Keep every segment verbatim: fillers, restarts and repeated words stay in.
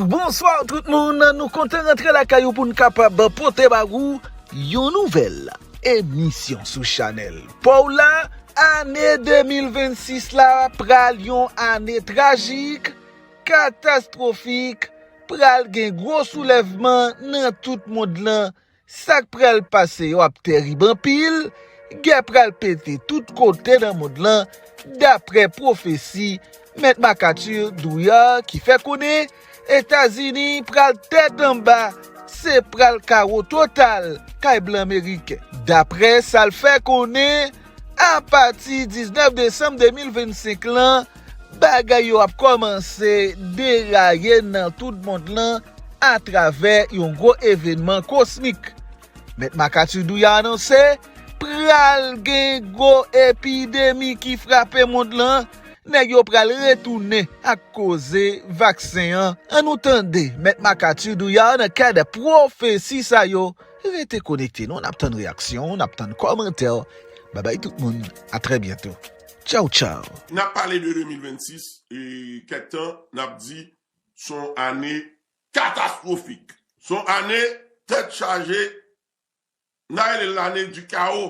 Bonswa tout moun, nou kontan rantre lakay ou pou n kapab pote ba ou yon nouvèl emisyon sou chanèl pa w la. Ane de mil vennsis la pral yon ane trajik, katastwofik, pral gen gwo soulèvman nan tout mond lan. Sa k pral pase yo ap terib anpil, gè pral pete tout kote nan mond lan, daprè pwofesi Mèt Marc Arthur Douyard ki fè konnen Etazini pral tèt anba, se pral kawo total kay blan meriken. Daprè sa l fè konnen, apati diznèf desanm de mil vennsenk lan, bagay yo ap kòmanse deraye nan tout mond lan atravè yon gwo evènman kosmik. Mèt Marc Arthur Douyard anonse pral gen gwo epidemi ki frape mond lan. Nèg yo pral retounen ak koze vaksen an. Ann nou tande Mèt Marc Arthur Douyard nan kad pwofesi sa yo. Rete konekte non, n ap tann reyaksyon w, n ap tann kòmantè w. Babay tout moun, a trè byento. Tchaw tchaw. N ap pale de de mil vennsis, e kèk tan n ap di s on ane katastwofik. S on ane tèt chaje, n a rele l ane di kawo.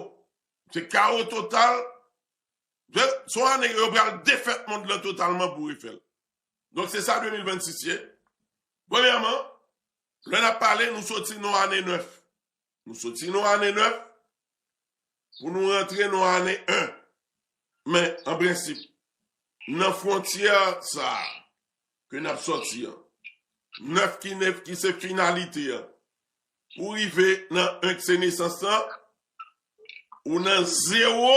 Se kawo total. Se, s on ane yo pral defèt mond lan totalman pou refè l. Donk se sa de mil vennsis ye. Premyèman, lè n ap pale, nou soti nan ane nèf. Nou soti nan ane nèf pou nou rantre nan ane en. Men, an prensip, nan fwontyè sa a ke n ap sòti an, nèf ki nèf ki se finalite an, pou rive nan en ki se nesans lan, ou nan zewo,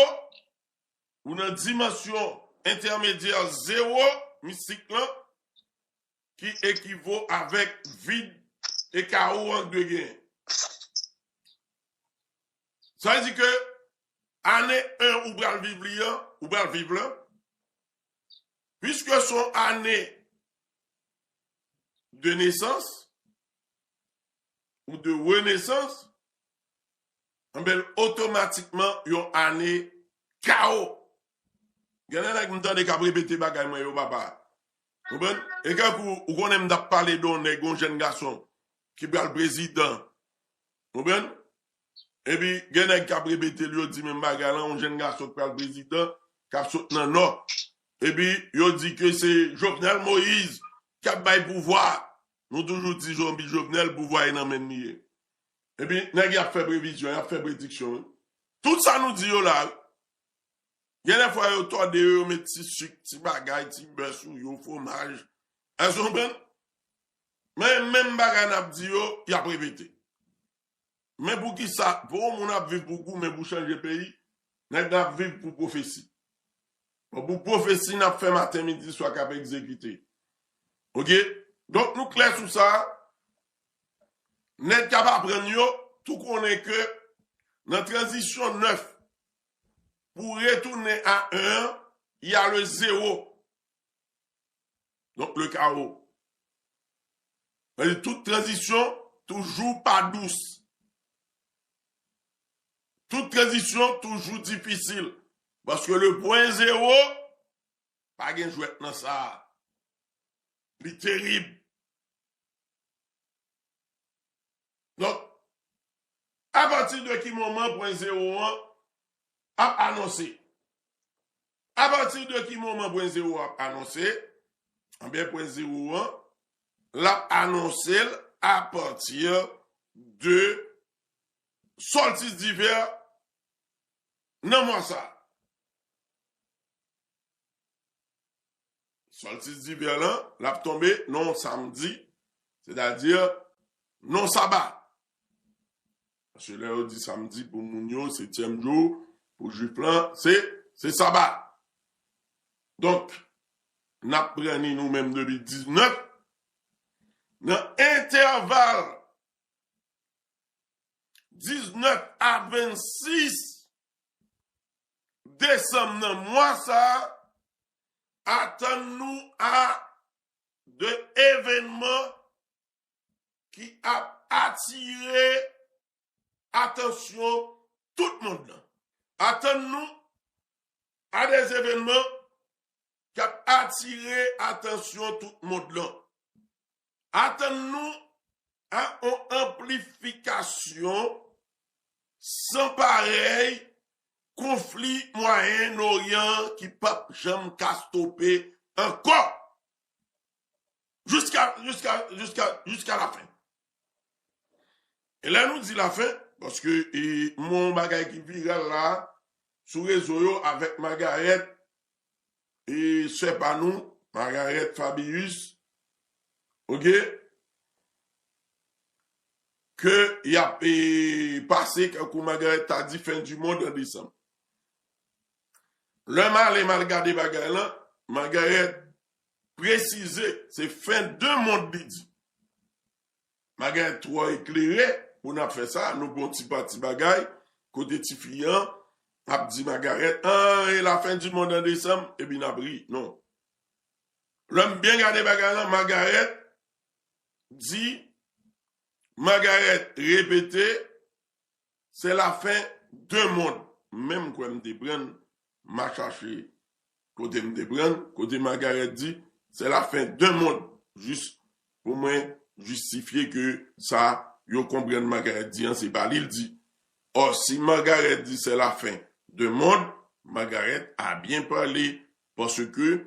ou nan dimansyon entèmedyè zewo mistik lan, ki ekivo avèk vid e kawo an k dwe genyen. Sa vle di ke ane en ou pral viv li an, ou pral viv lan, piske s on ane de nesans ou de renesans, anben l otomatikman yon ane kawo. Gen de nèg m tande k ap repete bagay mwen yo, papa. Konprann? E kankou, ou konnen m t ap pale de yon nèg, yon jèn gason ki pral prezidan. Konprann? Epi, gen nèg k ap repete l, yo di menm bagay lan, yon jèn gason k pral prezidan, k ap sot nan Nò. Epi, yo di ke se Jovenel Moïse k ap bay pouvwa. Nou toujou di Jovenel, pouvwa e nan men l li ye. Epi, nèg y ap fè previzyon, y ap fè prediksyon, wi. Tout sa nou di yo la, wi. Gen de fwa yo tòde yo, yo met ti sik, ti bagay, ti bè sou yo, fwomaj. Èske w konprann? Men menm bagay n ap di yo, y ap repete. Men poukisa, pou yon moun ap viv pou goumen pou chanje peyi, nèg la ap viv pou pwofesi. Bon, pou pwofesi n ap fè maten, midi, swa k ap egzekite. Oke? Donk, nou klè sou sa. Nèg k ap aprann yo tou konnen ke nan tranzisyon nèf, pou retounen a en an, y a le zéro. Donk, le chaos. Sa vle di tout tranzisyon toujou pa dous. Tout tranzisyon toujou difisil. Paske le pwen zewo, pa gen jwèt nan sa. Li terib. Donk, apati de ki moman pwen zewo an ap anonse? Apati de ki moman pwen zewo an ap anonse? Anben, pwen zewo an, l ap anonse l apati de solstice d'hiver nan mwa sa a. Solstice d'hiver lan, l ap tonbe nan yon samdi, sètadi nan saba. Paske lè yo di samdi pou moun yo, setyèm jou, pou jwif lan, se, se saba. Donk, n ap pran ni nou menm depi diznèf, nan entèval diznèf a vennsis desanm nan mwa sa a, atann nou a de evènman ki ap atire atansyon tout mond lan. Atann nou a de evènman k ap atire atansyon tout mond lan. Atann nou a yon anplifikasyon san parèy konfli Mwayen Oryan ki p ap janm ka stope ankò. Jiska, jiska, jiska, jiska lafen. E lè nou di lafen, paske e, m wè yon bagay ki viral la sou rezo yo avèk Magarèt, e sè pa nou, Magarèt Fabius, oke, ke y ap e, pase, kankou Magarèt ta di, fen di mond an desanm. Lè m ale, m al gade bagay lan, Magarèt presize, se fen de mond li di. Magarèt twò eklere pou n ap fè sa, nou pran ti pati bagay, kote tifi an ap di Magarèt, an, e lafen di mond an desanm, epi n ap ri. Non. Lè m byen gade bagay lan, Magarèt di, Magarèt repete, se lafen de mond. Menm kwè m te prann, m a chache kote m te prann, kote Magarèt di, se lafen de mond. Jis pou mwen jistifye ke sa yo konprann Magarèt di an, se pa li l di. Ò, si Magarèt di se lafen de mond, Magarèt a byen pale, paske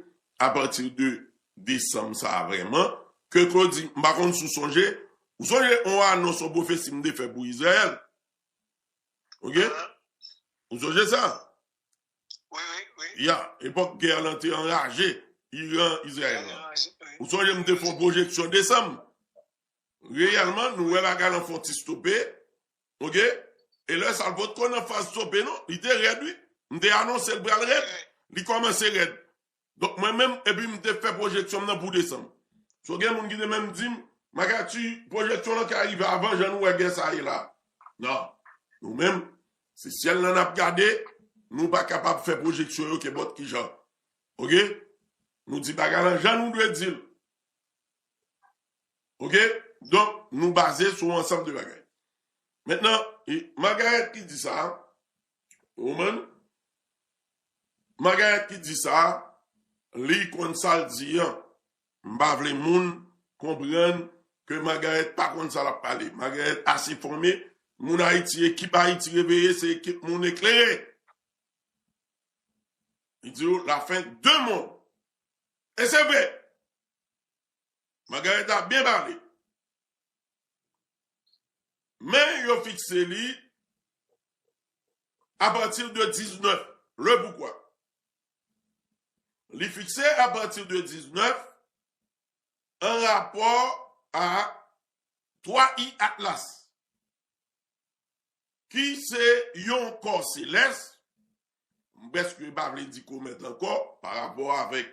apati de desanm sa a vrèman, ke Claudy, m pa konn si w sonje, ou sonje yon anons, yon pwofesi m te fè pou Izrayèl? Oke? Ou sonje sa? Wi, wi, wi. Ya, epòk gè lan te anraje, Iran, Izrayèl lan. Anraje, wi. Ou sonje m te fè yon pwojeksyon desanm? Reyèlman, nou wè bagay lan fè yon ti stope. Oke? E lè sa l potko nan faz stope, non, li te rèd, wi. M te anonse l pral rèd, li kòmanse rèd. Donk, mwen menm, epi m te fè pwojeksyon m nan pou desanm. So, gen moun ki te menm di m, Makati, pwojeksyon lan ka rive avan jan nou wè gè sa ye la. Non. Nou menm, se syèl lan n ap gade, nou pa kapab fè pwojeksyon yo kenpòt ki jan. Oke? Nou di bagay lan jan nou dwe di l. Oke? Donk, nou baze sou yon ansanm de bagay. Mentnan, e, Magarèt ki di sa, ou konprann? Magarèt ki di sa, li konn sa l di an. M pa vle moun konprann ke Magarèt pa konn sa l ap pale. Magarèt ase fòme, moun Ayiti, ekip Ayiti Reveye, se ekip moun eklere. Li di yo, lafen de mond. E se vre. Magarèt ap byen pale. Men yo fikse li apati de diznèf. Le poukwa? Li fikse apati de diznèf an rapò a twa I Atlas, ki se yon kò selès, m prèske pa vle di komèt ankò, pa rapò avèk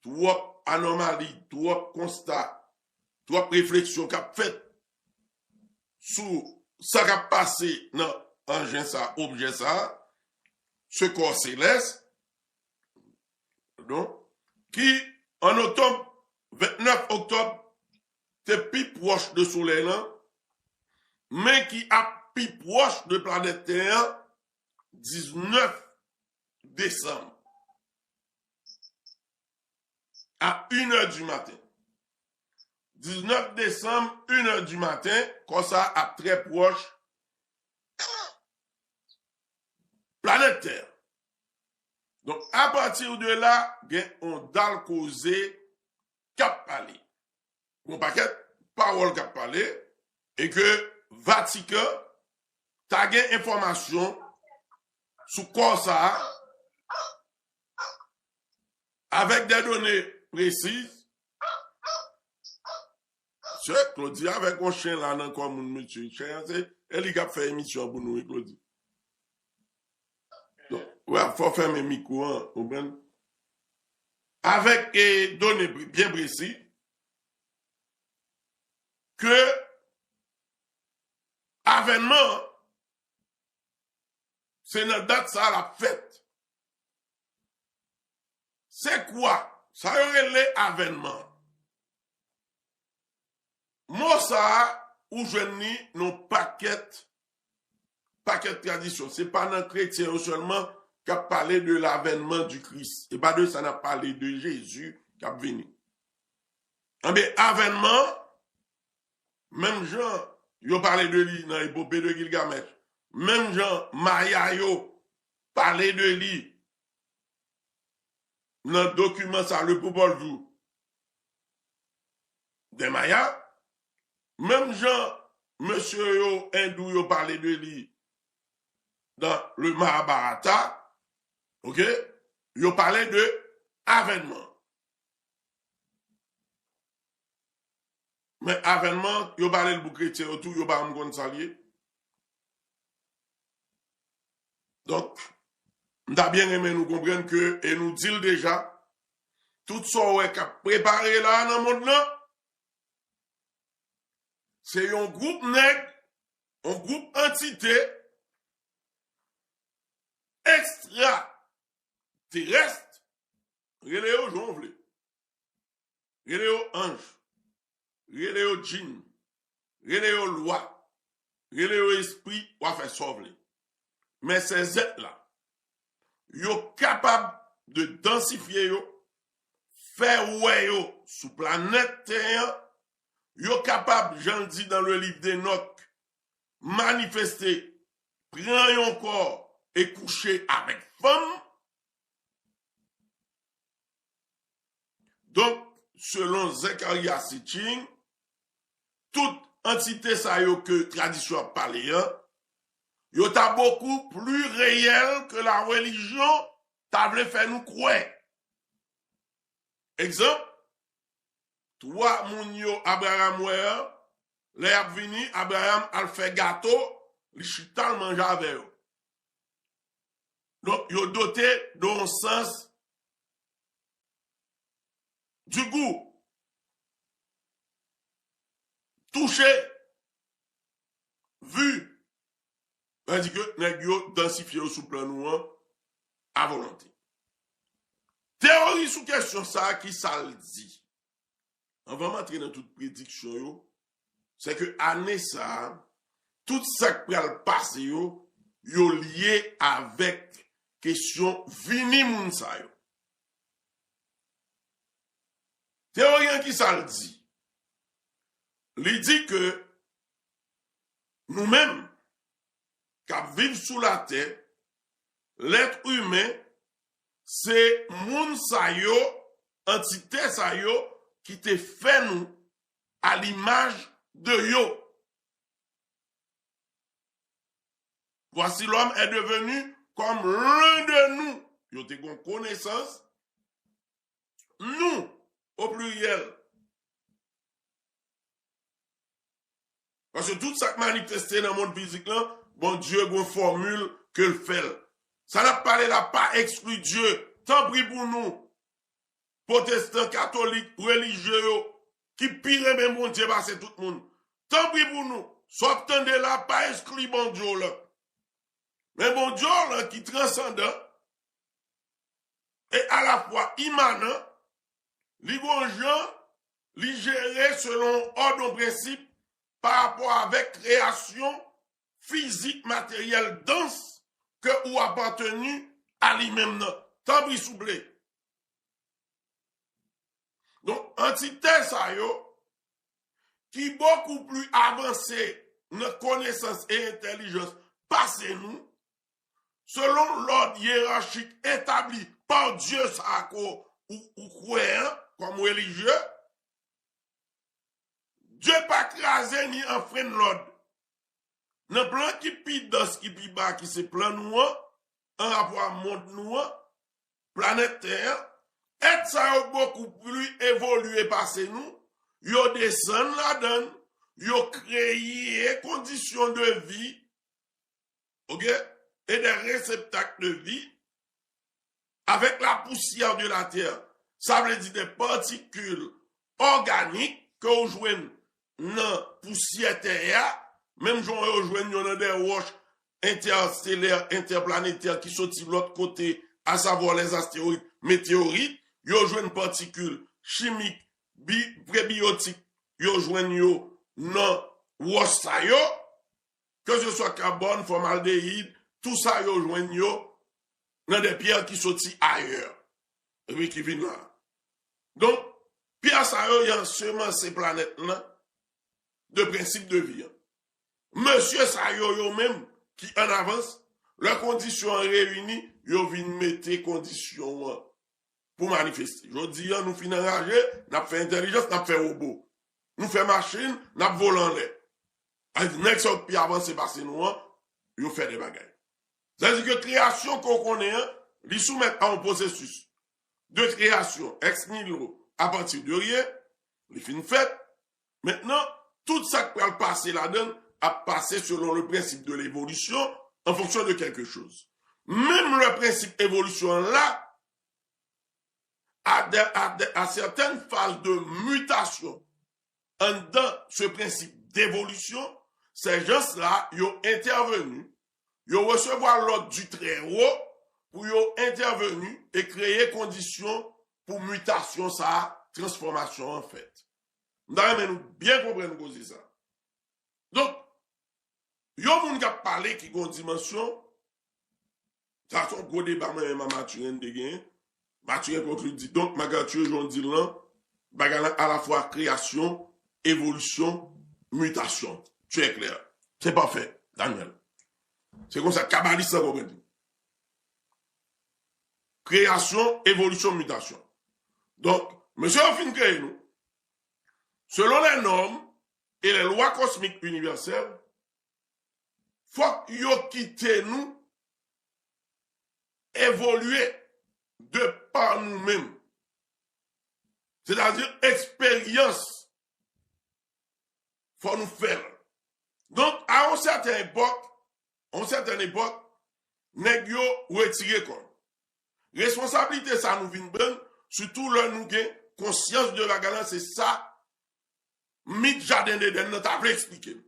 twòp anòmali, twòp konsta, twòp refleksyon k ap fèt sou sa k ap pase nan anjen sa, objè sa, se kò selès, donk, ki an oktòb, vennèf oktòb, te pi pwòch de Solèy lan, men ki ap pi pwòch de planèt Tè an diznèf desanm a inè di maten. Diznèf desanm, inè di maten, kò sa ap trè pwòch planèt Tè. Donk, apati de la, gen yon dal koze k ap pale. Gon pakèt pawòl k ap pale, e ke Vatikan ta gen enfòmasyon sou kò sa a, avèk de done presiz. Mesye, Claudy avèk yon chen la nan kò moun, mesye. Chen an se, e li k ap fè emisyon an pou nou, wi, Claudy. Donk, wè, fò fèmen mikwo an, konprann? Avèk, e, done pre-, byen presi, ke avènman an, se nan dat sa a l ap fèt. Se kwa? Sa yo rele avènman. Mo sa a, ou jwenn li nan pakèt, pakèt tradisyon. Se pa nan kretyen yo sèlman k ap pale de l'avènement du Christ. E pa de sa n ap pale, de Jezi k ap vini. Anben, avènman, menm jan yo pale de li nan Epope de Gilgamesh, menm jan Maya yo pale de li nan dokiman sa, Le Popol Vuh des Mayas, menm jan mesye yo endou yo pale de li nan le Mahabharata, ok, yo pale de avènman. Men avènman, yo pale l pou kretyen yo tou, yo pa janm konn sa l ye. Donk, m ta byen renmen nou konprann ke, e nou di l deja, tout sa w wè k ap prepare la a nan mond lan, se yon gwoup nèg, yon gwoup antite ekstra terès, rele yo jan w vle. Rele yo anj, rele yo djinn, rele yo lwa, rele yo espri, w a fè sa w vle. Men se zèt la, yo kapab de dansifye yo, fè wè yo sou planèt tè an, yo kapab, jan l di dans le livre d'Enoch, manifeste, pran yon kò e kouche avèk fanm. Donk, selon Zecharia Sitchin, tout antite sa yo ke tradisyon ap pale an, yo ta bokou pli reyèl ke la relijyon ta vle fè nou kwè. Egzanp, twa moun yo Abraram wè an, lè y ap vini, Abraram al fè gato, li chita l manje avè yo. Donk, yo dote de yon sans du goût. Touche, vu. Sa vle di ke nèg yo dansifye yo sou plan nou an a volonte. Teyori sou kesyon sa a, ki sa l di? Anvan m antre nan tout prediksyon yo, se ke ane sa a, tout sa k pral pase yo, yo lye avèk kesyon vini moun sa yo. Teyori an, ki sa l di? Li di ke nou menm k ap viv sou latè, lèt imen, se moun sa yo, antite sa yo ki te fè nou à l'image de yo. Voici l'homme est devenu comme l'un de nous. Yo te gen konesans, nou, o pliryèl. Paske tout sa k manifeste nan mond fizik lan, Bondye gen yon fòmil ke l fè l. Sa n ap pale la pa ekskli Dye. Tanpri pou nou, pwotestan, katolik, relijye yo, ki pi renmen Bondye pase tout moun. Tanpri pou nou, sa w ap tande la pa ekskli Bondye w lan. Men Bondye w lan ki transandan e alafwa imanan, li gon jan, li jere selon yon òd, yon prensip pa rapò avèk kreyasyon fizik, materyèl, dans ke ou apateni a li menm nan. Tanpri, souple. Donk, antite sa yo, ki bokou pli avanse nan konesans e entèlijans pase nou, selon lòd yerachik etabli pa Dye sa a ke w, ou, ou kwè an, kòm relijye, Dye pa kraze ni anfrenn lòd. Nan plan ki pi dans, ki pi ba, ki se plan nou an, an rapò a mond nou an, planèt tè an, èt sa yo bokou pli evolye pase nou, yo desann ladan l, yo kreye kondisyon de vi, ok, et des réceptacles de vie avec la poussière de la terre. Sa vle di de patikil òganik ke w jwenn nan pousyè tè a, menm jan yo jwenn yo nan de wòch entèstelè, entèplanetè ki soti lòt kote, asavwa les astéroïdes, météorites, yo jwenn patikil chimik, bi-, prebiyotik, yo jwenn yo nan wòch sa yo, ke se swa kabòn, fòmaldeyid, tou sa yo jwenn yo nan de pyè ki soti ayè, epi ki vin la. Donk, pyè sa yo, y ansemanse planèt lan, de prensip de vi an. Mesye sa yo, yo menm ki an avans, lè kondisyon an reyini, yo vin mete kondisyon an pou manifeste. Jodi a, nou fin anraje, n ap fè entèlijans, n ap fè wobo. Nou fè machin, n ap vole anlè. Sa vle di, nèg sa yo k pi avanse pase nou an, yo fè de bagay. Sa vle di ke kreyasyon ke w konnen an, li soumèt a yon pwosesis de kreyasyon ex nihilo, a pati de ryen, li fin fèt. Mentnan, tout sa k pral pase ladan l ap pase selon le principe de l'évolution, en fonction de quelque chose. Menm lè prensip evolisyon an la, à, des- à, des- à certaines phases de mutation, anndan ce principe d'évolution, ces gens-là, yo entèveni, yo resevwa lòd du Très Haut pou yo entèveni e kreye kondisyon pou mitasyon sa a, transfòmasyon an fèt. M ta renmen nou byen konprann koze sa. Donk, yon moun k ap pale ki gen yon dimansyon, sa se yon gwo deba mwen menm a Mathurin te genyen. Mathurin konkli di, donk, MacArthur, jan w di l lan, bagay lan alafwa kreyasyon, evolisyon, mitasyon. Tu es clair. Se pafè, Daniel. Se konsa kabalis lan konprann li. Kreyasyon, evolisyon, mitasyon. Donk, mesye yo fin kreye nou. Selon les normes et les lois cosmiques universelles, fòk yo kite nou evolye de pa nou menm. Sètadi eksperyans, fò nou fè l. Donk, a yon sèten epòk, a yon sèten epòk, nèg yo retire kò l. Responsablite sa nou vin pran, sitou lè nou gen konsyans de bagay lan, se sa mit jaden Deden nan ta vle eksplike n.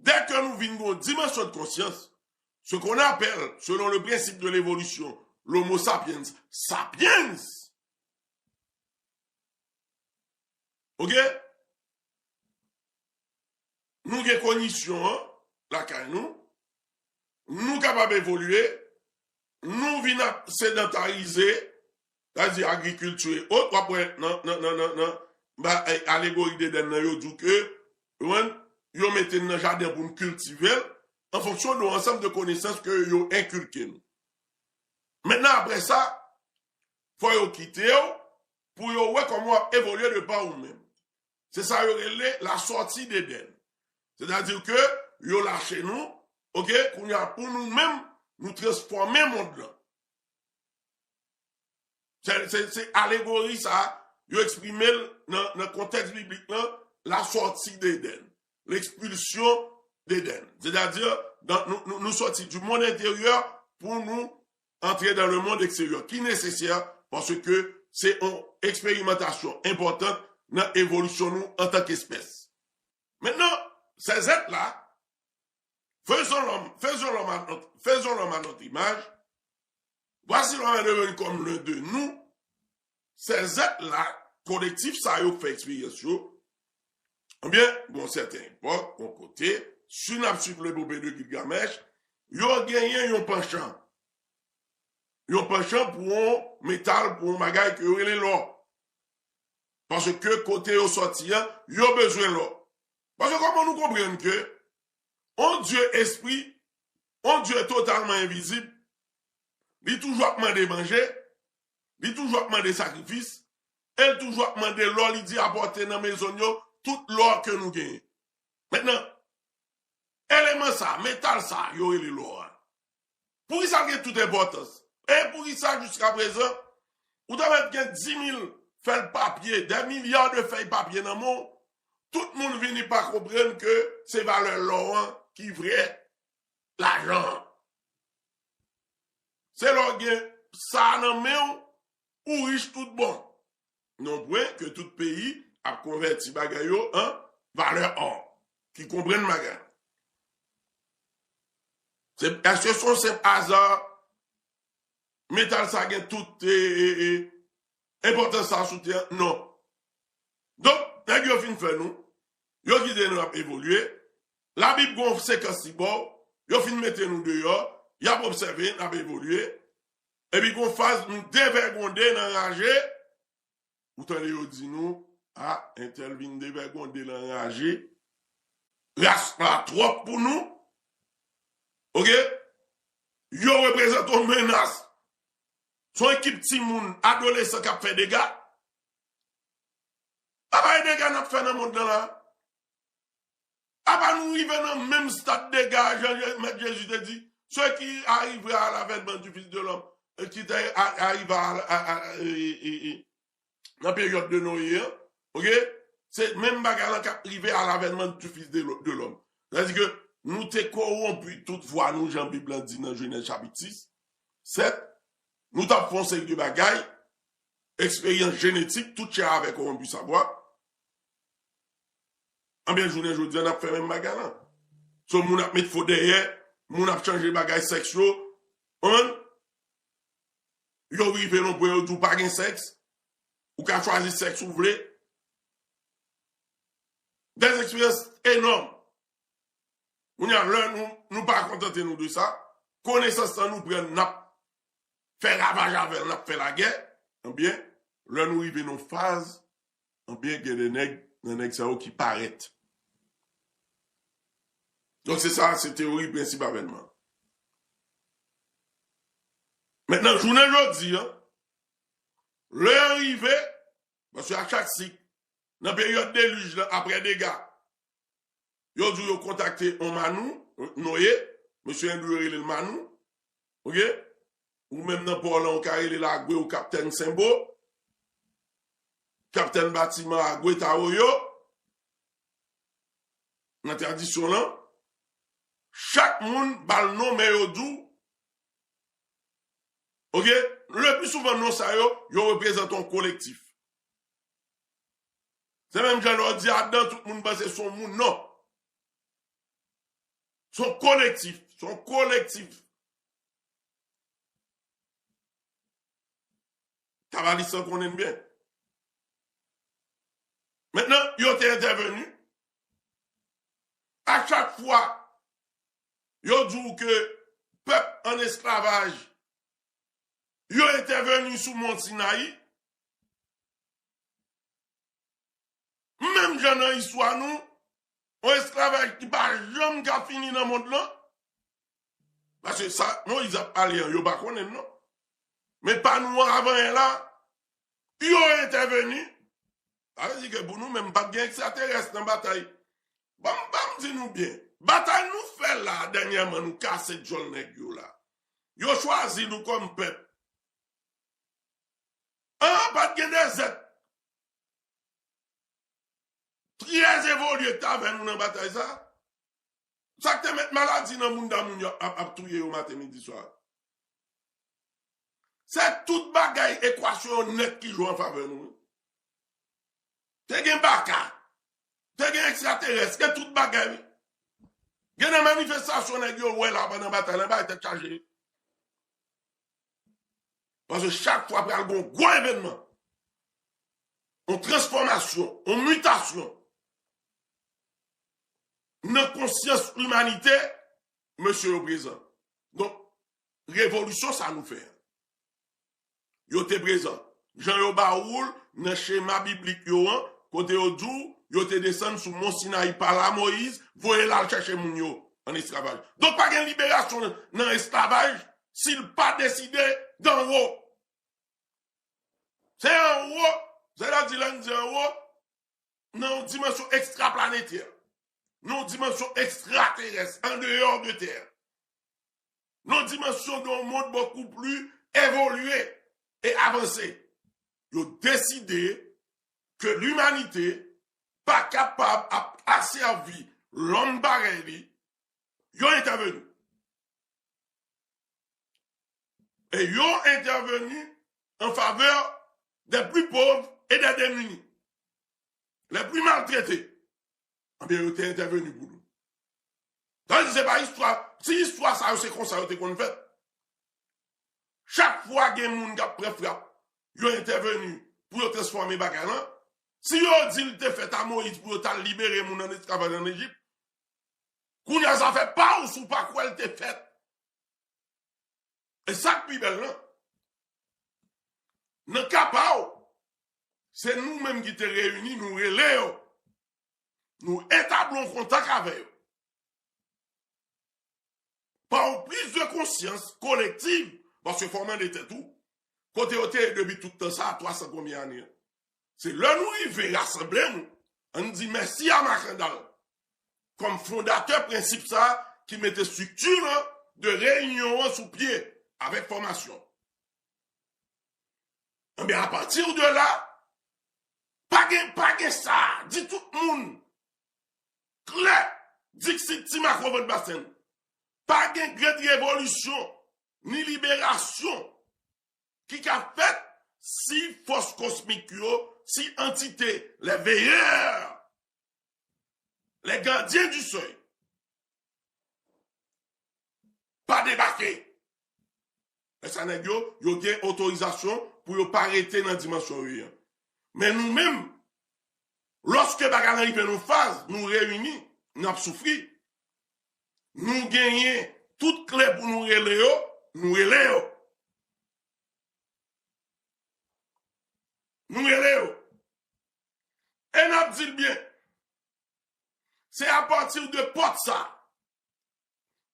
Dès que nou vin gen yon dimansyon de konsyans, ce qu'on appelle, selon le principe de l'évolution, l'homo sapiens sapiens, ok? Nou gen kondisyon an lakay nou, nou kapab evolye, nou vin ap sedantarize, sa vle di agrikilti e ot, w ap wè nan, nan, nan, nan, nan ba, eh, alegori Deden nan, yo di w ke, ou konprann, yo mete n nan jaden pou n kiltive l, an fonksyon de yon ansanm de konesans ke yo enkilke nou. Mentnan, apre sa, fò yo kite w pou yo wè kòman w ap evolye de pa ou menm. Se sa yo rele la sortie d'Éden. Sètadi ke yo lache nou, ok, kounye a pou nou menm, nou transfòme mond lan. Se, se, se alegori sa, yo eksprime l nan, nan kontèks biblik lan, la sortie d'Éden, l'expulsion d'Éden. Sètadi, dan, nou, nou, nou sòti du monde intérieur pou nou antre dans le monde extérieur, ki nesesè, paske se yon eksperimantasyon enpòtan nan evolisyon nou antanke espès. Maintenant, ces êtres-là, faisons l'homme, faisons l'homme à notre, faisons l'homme à notre image, voici l'homme est devenu comme l'un de nous, ces êtres-là, kolektif sa yo k fè eksperyans yo, ebyen, gon sèten epòk, yon kote, si n ap swiv lepope de Gilgamesh, yo genyen yon panchan. Yon panchan pou yon metal, pou yon bagay ke yo rele lò. Paske kote yo sòti an, yo bezwen lò. Paske kòman nou konprann ke yon Dye espri, yon Dye totalman envizib, li toujou ap mande manje, li toujou ap mande sakrifis, e li toujou ap mande lò, li di apòte nan mezon yo tout lò ke nou genyen. Mentnan, eleman sa, metal sa, yo rele lò a. Poukisa l gen tout enpòtans? E poukisa jiska prezan, ou ta mèt gen dis mil fèy papye, des milliards de feuilles papier nan men w, tout moun vini pa konprann ke se valè lò an ki vrè lajan an. Se lè w gen sa nan men w, ou rich tout bon. Non pwen ke tout peyi ap konvèti bagay yo an valè or, ki konprann bagay. Se, èske se yon senp aza metal sa gen tout, e, e, e, enpòtans sa sou tè a? Non. Donk, nèg yo fin fè nou, yo kite nou ap evolye. Labib gon sekans li ba w, yo fin mete nou deyò, y ap obsève n ap evolye. Epi gon faz nou devègonde nan raje, ou tande yo di nou, a, entèl vin devègonde nan raje, Ras la twòp pou nou. Oke? Yo reprezante yon menas. Se yon ekip timoun, adolesan k ap fè dega. Apa e dega n ap fè nan mond lan la? Apa nou rive nan menm stad dega, jan Je- Mèt Jezi te di, ceux qui arrivent à l'avènement du Fils de l'homme, euh, qui arrive à, à, à, à, à, à, à, à, à, à, à, nan peryòd de Noye an, oke? Se menm bagay lan k ap rive à l'avènement du Fils de l'ho- de l'homme. Sètadi ke nou te kowonpi tout vwa nou, jan Bib lan di nan Jenèz chapit sis, sèt, nou t ap fè yon seri de bagay, eksperyans jenetik, tout chè avè kowonpi savwa. Anben, jounen jodi an, n ap fè menm bagay lan. So, moun ap met fo dèyè, moun ap chanje bagay sèks yo, konprann? Yo rive nan pwen yo di w pa gen sèks. Ou ka chwazi sèks ou vle. Des expériences énormes. Kounye a, lè nou, nou pa kontante nou de sa, konesans lan nou pran, n ap fè ravaj avè l, n ap fè lagè. Ebyen, lè nou rive nan faz, ebyen, gen de nèg, nan nèg sa yo ki parèt. Donk, se sa, se teyori prensip avènman. Mentnan, jounen jodi an, lè an rive, paske a chak sik, nan peryòd delij lan, apre dega, yo di w yo kontakte yon Manou, Noye, mesye endou yo rele l Manou, oke? Ou menm nan pò lan, ou ka rele l Agwe ou Kaptèn Senbo, Kaptèn batiman Agwe Tawoyo, nan tradisyon lan, chak moun ba l non, men yo di w, oke, le pli souvan non sa yo, yo reprezante yon kolektif. Se menm jan lè w di Adan, tout moun panse se yon moun, non. Se yon kolektif, se yon kolektif. Kavalis lan konnen n byen. Mentnan, yo te entèveni. A chak fwa yo di w ke pèp an esklavaj, yo entèveni sou Mont Sinayi, menm jan nan istwa nou, yon esklavaj ki pa janm ka fini nan mond lan. Paske sa Moyiz ap pale an, yo pa konnen l non. Men pa nou an avan yè la, yo entèveni. Sa vle di ke pou nou menm, pa t gen ekstraterès nan batay. Ban m, ban m di nou byen, batay nou fè la dènyèman, nou kase djòl nèg yo la. Yo chwazi nou kòm pèp. An, pa t gen de zèt trè evolye k t avè nou nan batay sa. Sa k te met maladi nan moun, dan moun yo ap, ap touye yo maten, midi, swa. Se tout bagay, ekwasyon yo nèt ki jwe an favè nou, wi. Te gen baka, te gen ekstraterès, gen tout bagay, wi. Gen nan manifestasyon nèg yo wè la pandan batay lan, bay tèt chaje. Paske chak fwa pral gen yon gwo evènman, yon transfòmasyon, yon mitasyon nan konsyans limanite, mesye yo prezan. Donk, revolisyon sa nou fè an, yo te prezan. Jan yo ba ou l nan chema biblik yo an, kote yo di w, yo te desann sou Mont Sinayi pa la Moyiz voye l al chèche moun yo an esklavaj. Donk, pa gen liberasyon nan, nan esklavaj si l pa deside danwo. Se anwo, sètadi lè n di anwo, nan yon dimansyon ekstraplanetè, nan yon dimansyon ekstraterès, andeyò de tè, nan yon dimansyon de yon mond bokou pli evolye e avanse. Yo deside ke limanite pa kapab ap asèvi lòm parèy li, yo entèveni. E yo entèveni an favè des plus pauvres et des démunis, les plus maltraités. Anben, yo te entèveni pou nou. Tandis se pa istwa, si istwa sa yo se konsa yo te konn fèt. Chak fwa gen moun k ap pran frap, yo entèveni pou yo transfòme bagay lan. Si yo di l te fèt a Moyiz pou yo t al libere moun an esklavaj an Ejip, kounye a zafè pa w si w pa kwè l te fèt. E sa k pi bèl lan, nan ka pa w, se nou menm ki te reyini, nou rele yo, nou eta etabli yon kontak avè yo. Pa yon priz de konsyans kolektiv, paske fò w mande tèt ou, kote yo te ye depi tout tan sa a, twa san konbyen ane an? Se lè nou rive rasanble nou, ann di mèsi a Makandal kòm fondatè prensip sa a ki mete estrikti lan de reyinyon an sou pye avèk fòmasyon. Enben, apati de la, pa gen, pa gen sa, di tout moun klè, dixit ti mako vant basen. Pa gen grenn revolisyon, ni liberasyon ki ka fèt si fòs kosmik yo, si antite, les veilleurs, les gardiens du seuil, pa debake. Lè sa nèg yo, yo gen otorizasyon pou yo pa rete nan dimansyon yo ye an. Men nou menm, lòske bagay lan rive nan faz, nou reyini, n ap soufri. Nou genyen tout kle pou nou rele yo, nou rele yo. Nou rele yo. E n ap di l byen. Se apati de pòt sa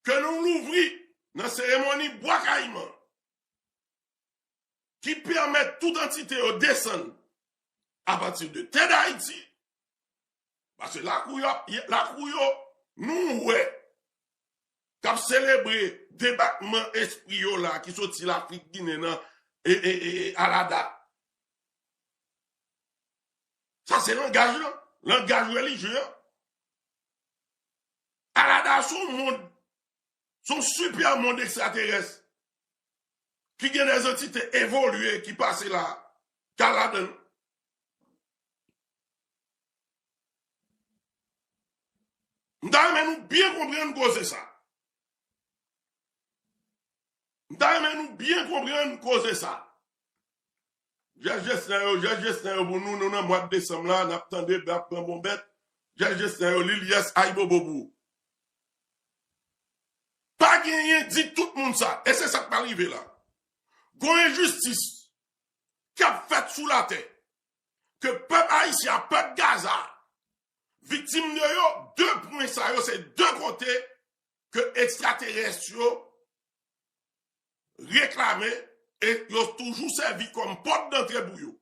ke nou louvri nan seremoni Bwa Kayiman ki pèmèt tout antite yo desann apati de tè Dayiti. Paske lakou yo, lakou yo, nou wè k ap selebre debakman espri yo la ki soti Lafrik Ginen nan e, e, e, e Alada. Sa se langaj lan, langaj relijye an. Alada se yon mond, se yon sipè mond ekstraterès ki gen de antite evolye ki pase la, k al ladan l. M ta renmen nou byen konprann koze sa. M ta renmen nou byen konprann koze sa. Jès Jesnen yo, jès Jesnen yo pou nou, nou nan mwa desanm la, n ap tande, n ap pran bon bèt. Jès Jesnen yo, Lil Yès, ayibobo pou ou. Pa genyen, di tout moun sa, e se sa k pral rive la. Gon enjistis k ap fèt sou latè, ke pèp ayisyen an, pèp Gaza, viktim de yo, de pwen sa yo, se de kote ke ekstraterès yo reklame e yo toujou sèvi kòm pòt dantre pou yo.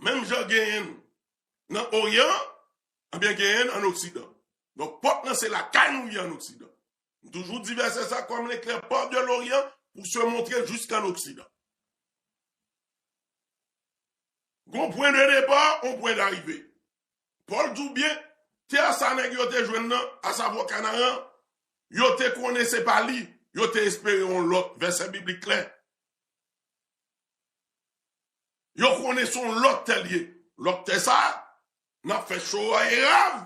Menm jan genyen nan Oryan, ebyen genyen ann Oksidan. Donk, pòt lan se lakay nou ye ann Oksidan. M toujou di vèsè sa kòm l'éclair part de l'Orient pour se montrer jusqu'en Occident. Gon pwen de depa, on pwen darive. Pòl di w byen, tè sa nèg yo te jwenn nan, asavwa Kanaran, yo te konnen se pa li, yo te espere yon lòt, vèsè biblik klè. Yo konnen se yon lòt tè l ye. Lòt tè sa, n ap fè cho a e rav,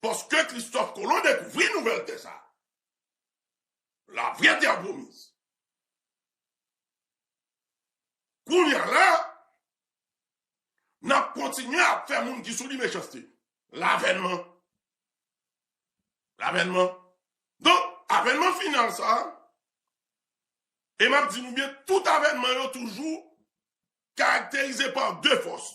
paske Kristòf Kolon dekouvri nouvèl tè sa. La vraie terre promise. Kounye a la, n ap kontinye ap fè moun ki sou li mechanste. Lavènman. Lavènman. Donk, avènman final sa, e m ap di nou byen, tout avènman yo toujou karakterize pa de fòs.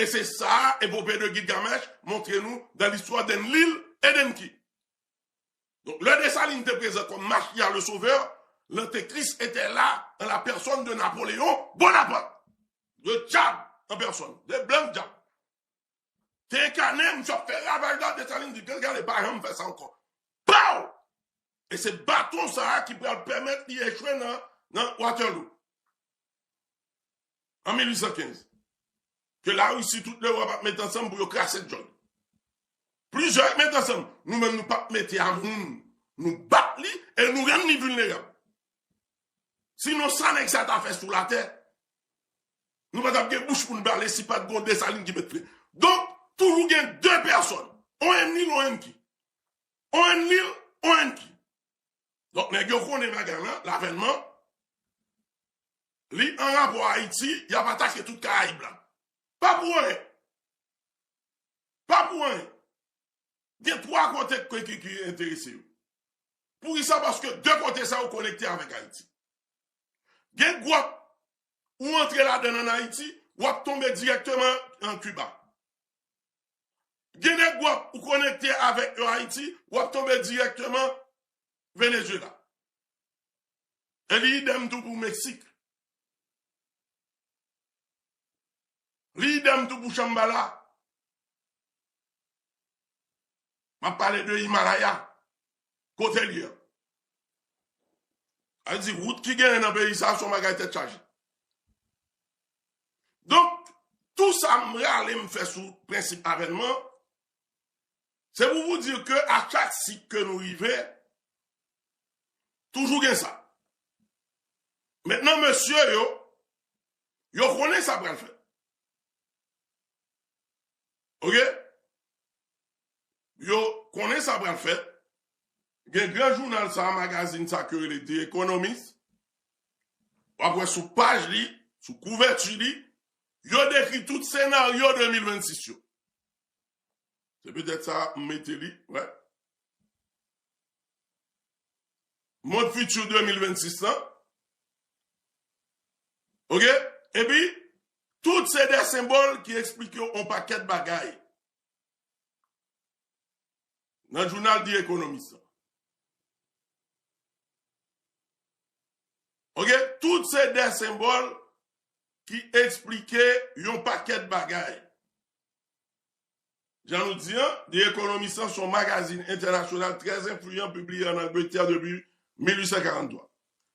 E se sa epope de Gilgamesh montre nou dans l'histoire d'Enlil et d'Enki. Donk, lè Desalin te prezan kòm Mashiach le Sauveur, l'Antéchrist était là en la personne de Napoléon Bonaparte, de dyab an pèsòn, de blan dyab. Te enkane, misye ap fè ravaj la, Desalin di, "Gade, gade, pa janm fè sa ankò." Pow! E se baton sa a ki pral pèmèt li echwe nan, nan Waterloo. An mil uit san kenz. Ke Larisi, tout Lewòp ap met ansanm pou yo kraze John. Plizyè ap met ansanm. Nou menm, nou p ap mete a moun. Nou bat li e nou rann li vilnerab. Sinon, sa nèg sa ta fè sou latè, nou pa t ap gen bouch pou n pale si pa t gon Desalin ki met fen. Donk, toujou gen de pèsòn. On Enlil, on Enki. On Enlil, on Enki. Donk, nèg yo konnen bagay lan, lavènman, li an rapò Ayiti, y ap atake tout Karayib la. Pa pou anyen. Pa pou anyen. Gen twa kote ki, ki, ki enterese yo. Poukisa? Paske de kote sa yo konekte avèk Ayiti. Gen gwòt ou antre ladan l ann Ayiti, w ap tonbe dirèkteman an Kiba. Gen nèg w ap ou konekte avèk yo Ayiti, w ap tonbe dirèkteman Venezuela. E li idèm tou pou Meksik. Li idèm tou pou Chanbala. M ap pale de Himalaya. Kote l ye? Sa vle di, wout ki genyen nan peyi sa, se yon bagay tèt chaje. Donk, tou sa m rale m fè sou prensip avènman, se pou vous dire que a chak sik ke nou rive, toujou gen sa. Mentnan, mesye yo, yo konnen sa pral fèt. Oke? Yo konnen sa pral fèt. Gen gran jounal sa, magazin sa ke yo rele The Economist. W ap wè sou paj li, sou kouvèti li, yo dekri tout senaryo de mil vennsis yo. Se petèt sa m mete li, wè. Mond fiti de mil vennsis lan. Oke? Epi, tout se de senbòl ki eksplike w yon pakèt bagay. Nan jounal The Economist lan. Oke? Tout se de senbòl ki eksplike yon pakèt bagay. Jan nou di an, The Economist lan se yon magazin entènasyonal trè enfliyan pibliye ann Angletè depi mil uit san karanntwa.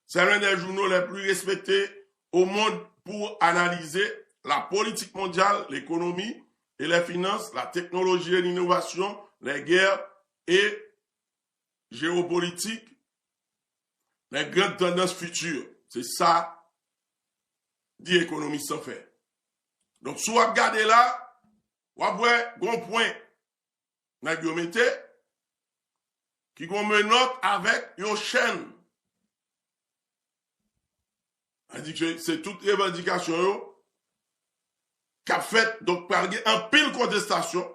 C'est l'un des journaux les plus respectés au monde pour analyser la politique mondiale, l'économie et les finances, la technologie et l'innovation, les guerres et géopolitique, les grandes tendances futures. Se sa The Economist lan fè. Donk, si w ap gade la, w ap wè gon pwen nèg yo mete, ki gon menòt avèk yon chèn. Sa di ke se tout revandikasyon yo k ap fèt, donk pral gen anpil kontestasyon.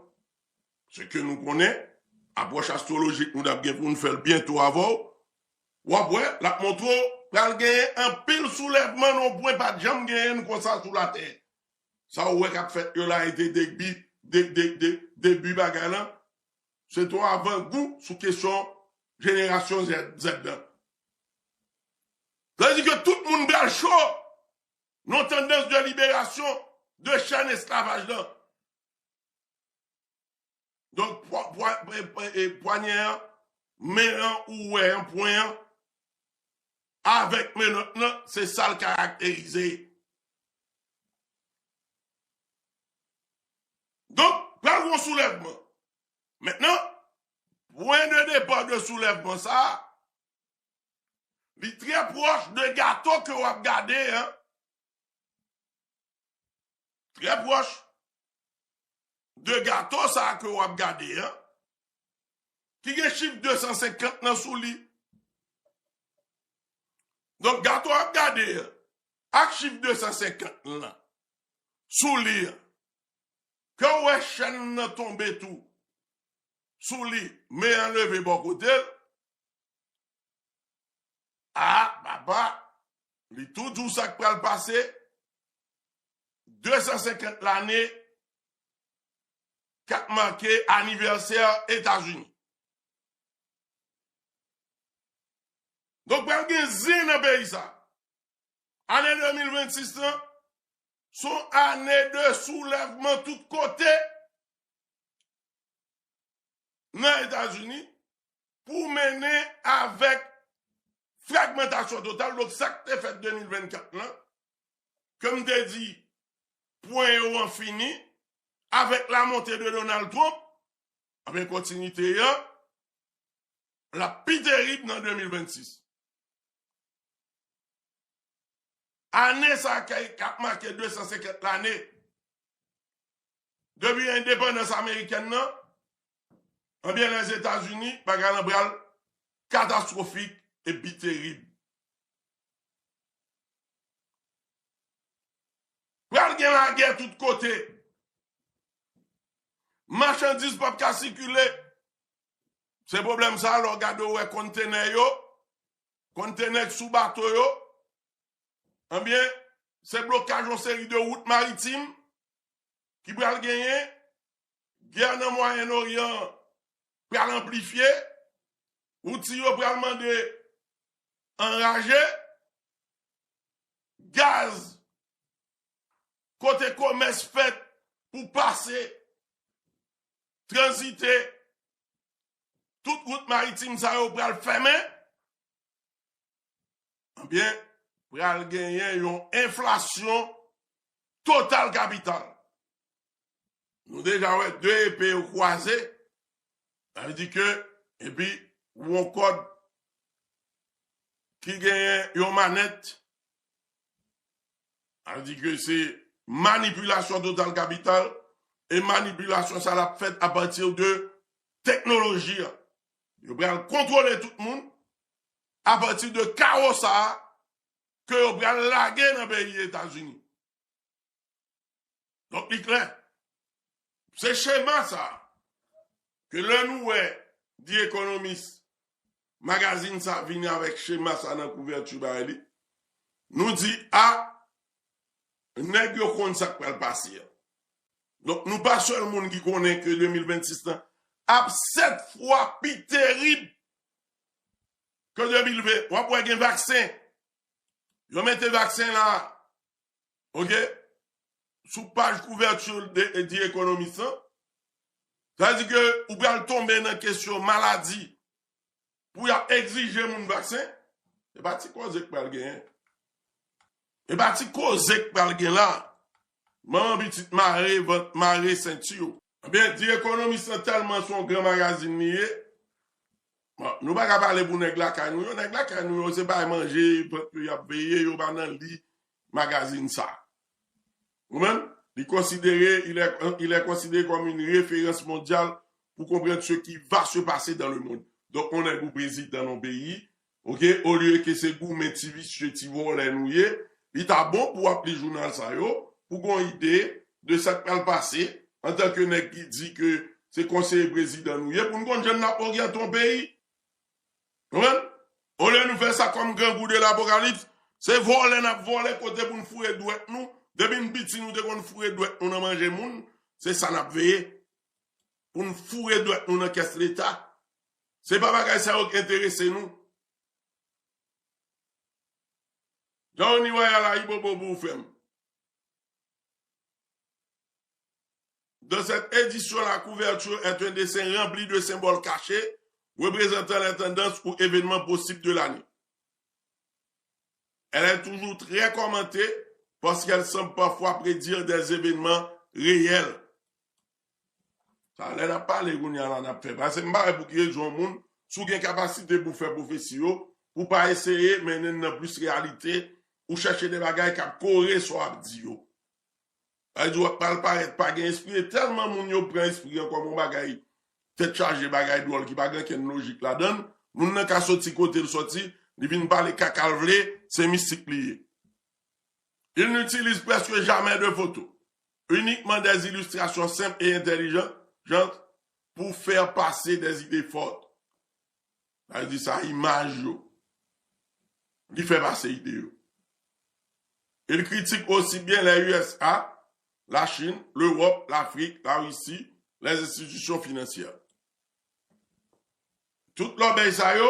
Se ke nou konnen, apwòch astwolojik nou t ap gen pou n fè l byento avè w, w ap wè, l ap montre w, pral genyen anpil soulèvman nan yon pwen pa t janm genyen konsa sou latè. Sa w wè k ap fèt yo la, e te debi, de, de, de, debi bagay lan, se te yon avangou sou kesyon jenerasyon Z, Z lan. Sa vle di ke tout moun pral cho nan tandans de liberasyon de chèn esklavaj lan. Donk, pwa-, pwa-, e, e, e, pwanyè an, men an, ou wè an, pwen an, avèk menòt lan, se sa l karakterize. Donk, pral gen yon soulèvman. Mentnan, pwen de depa de soulèvman sa a, li trè pwòch de gato ke w ap gade an. Trè pwòch de gato sa a ke w ap gade an, ki gen chif de san senkant lan sou li. Donk, gato w ap gade an, ak chif de san senkant lan sou li an, ke w wè chèn nan tonbe tou sou li, men an leve bò kote l, a, papa, li tou di w sa k pral pase, de san senkant lane k ap make anivèsè Etazini. Donk, pral gen zen nan peyi sa. Ane de mil vennsis lan, se yon ane de soulèvman tout kote nan Etazini pou mennen avèk fragmantasyon total. Donk, sa k te fèt de mil vennkat lan, ke m te di, pwen yo an fini, avèk la montée de Donald Trump, anben, kontinite an, l ap pi terib nan de mil vennsis. Ane sa a k ap make de san senkant lane depi endepandans amerikèn nan, anbyen, Lèzetazini, bagay lan pral katastwofik epi terib. Pral gen lagè tout kote. Machandiz p ap ka sikile. Se pwoblèm sa a, lè w gade, w wè kontenè yo, kontenè k sou bato yo, anbyen, se blokaj yon seri de wout maritim ki pral genyen, gè nan Mwayen Oryan pral anplifye, Houthi yo pral mande anraje, gaz kote komès fèt pou pase, tranzite, tout wout maritim sa yo pral fèmen. Ebyen, pral genyen yon enflasyon total kapital. Nou deja wè de epe yo kwaze, sa vle di ke, epi yon kòd ki genyen yon manèt, sa vle di ke se manipilasyon total kapital, e manipilasyon sa l ap fèt apati de teknoloji a. Yo pral kontwole tout moun apati de kawo sa a ke yo pral lage nan peyi Etazini. Donk, li klè. Se chema sa a ke lè nou wè The Economist, magazin sa a vini avèk chema sa a nan kouvèti bagay li, nou di, a, nèg yo konn sa k pral pase a. Donk, nou pa sèl moun ki konnen ke de mil vennsis lan ap sèt fwa pi terib ke de mil ven. W ap wè gen vaksen. Yo mete vaksen la, oke, sou paj kouvèti de, de The Economist lan. Sa vle di ke ou pral tonbe nan kesyon maladi pou y ap egzije moun vaksen. E pa ti koze k pral genyen. E pa ti koze k pral gen la. Manman pitit mare vant, mare senti w. Ebyen, The Economist lan tèlman se yon gran magazin li ye. Bon, nou pa ka pale pou nèg lakay nou yo. Nèg lakay nou yo, se bay manje, vant yo y ap veye, yo pa nan li magazin sa. Ou menm, li konsidere, il est, il est considéré comme une référence mondiale pour comprendre ce qui va se passer dans le monde. Donk, yon nèg ou prezidan nan yon peyi, oke, olye ke se goumen ti visye, ti vòlè nou ye, li ta bon pou w ap li jounal sa yo, pou gon ide de sa k pral pase, antanke nèg ki di ke se konseye prezidan nou ye, pou n konn jan n ap oryante yon peyi. Konprann? Olye nou fè sa kòm grangou de lapokalips, se vòlè n ap vòlè kote pou n foure dwèt nou. Depi n piti, nou te konn foure dwèt nou nan manje moun. Se sa n ap veye. Pou n foure dwèt nou nan kès Leta. Se pa bagay sa yo k enterese nou. Johnny Royal, ayibobo pou ou, frè m. Dans cette édition, la couverture est un dessin rempli de symboles cachés représentant les tendances ou événements possibles de l'année. Elle est toujours très commentée parce qu'elle semble parfois prédire des événements réels. Sa lè n ap pale kounye a la n ap fè. Paske m pa wè pou ki rezon yon moun, si w gen kapasite pou fè pwofesi yo, pou pa eseye mennen n nan plis reyalite, ou chèche de bagay k ap kore sa w ap di yo. Sa vle di w ap pral parèt pa gen espri, e tèlman moun yo pran espri an kòm yon bagay tèt chaje, bagay dwòl ki pa gen okenn lojik ladan l, moun nan ka soti kote l soti, li vin pale kaka l vle, se mistik li ye. Il n'utilise presque jamais de photos, uniquement des illustrations simples et intelligentes pour faire passer des idées fortes. Sa vle di sa imaj yo. Li fè pase ide yo. Il critique aussi bien les U S A, la Chine, l'Europe, l'Afrique, la Russie, les institutions financières. Tout lòbèy sa yo,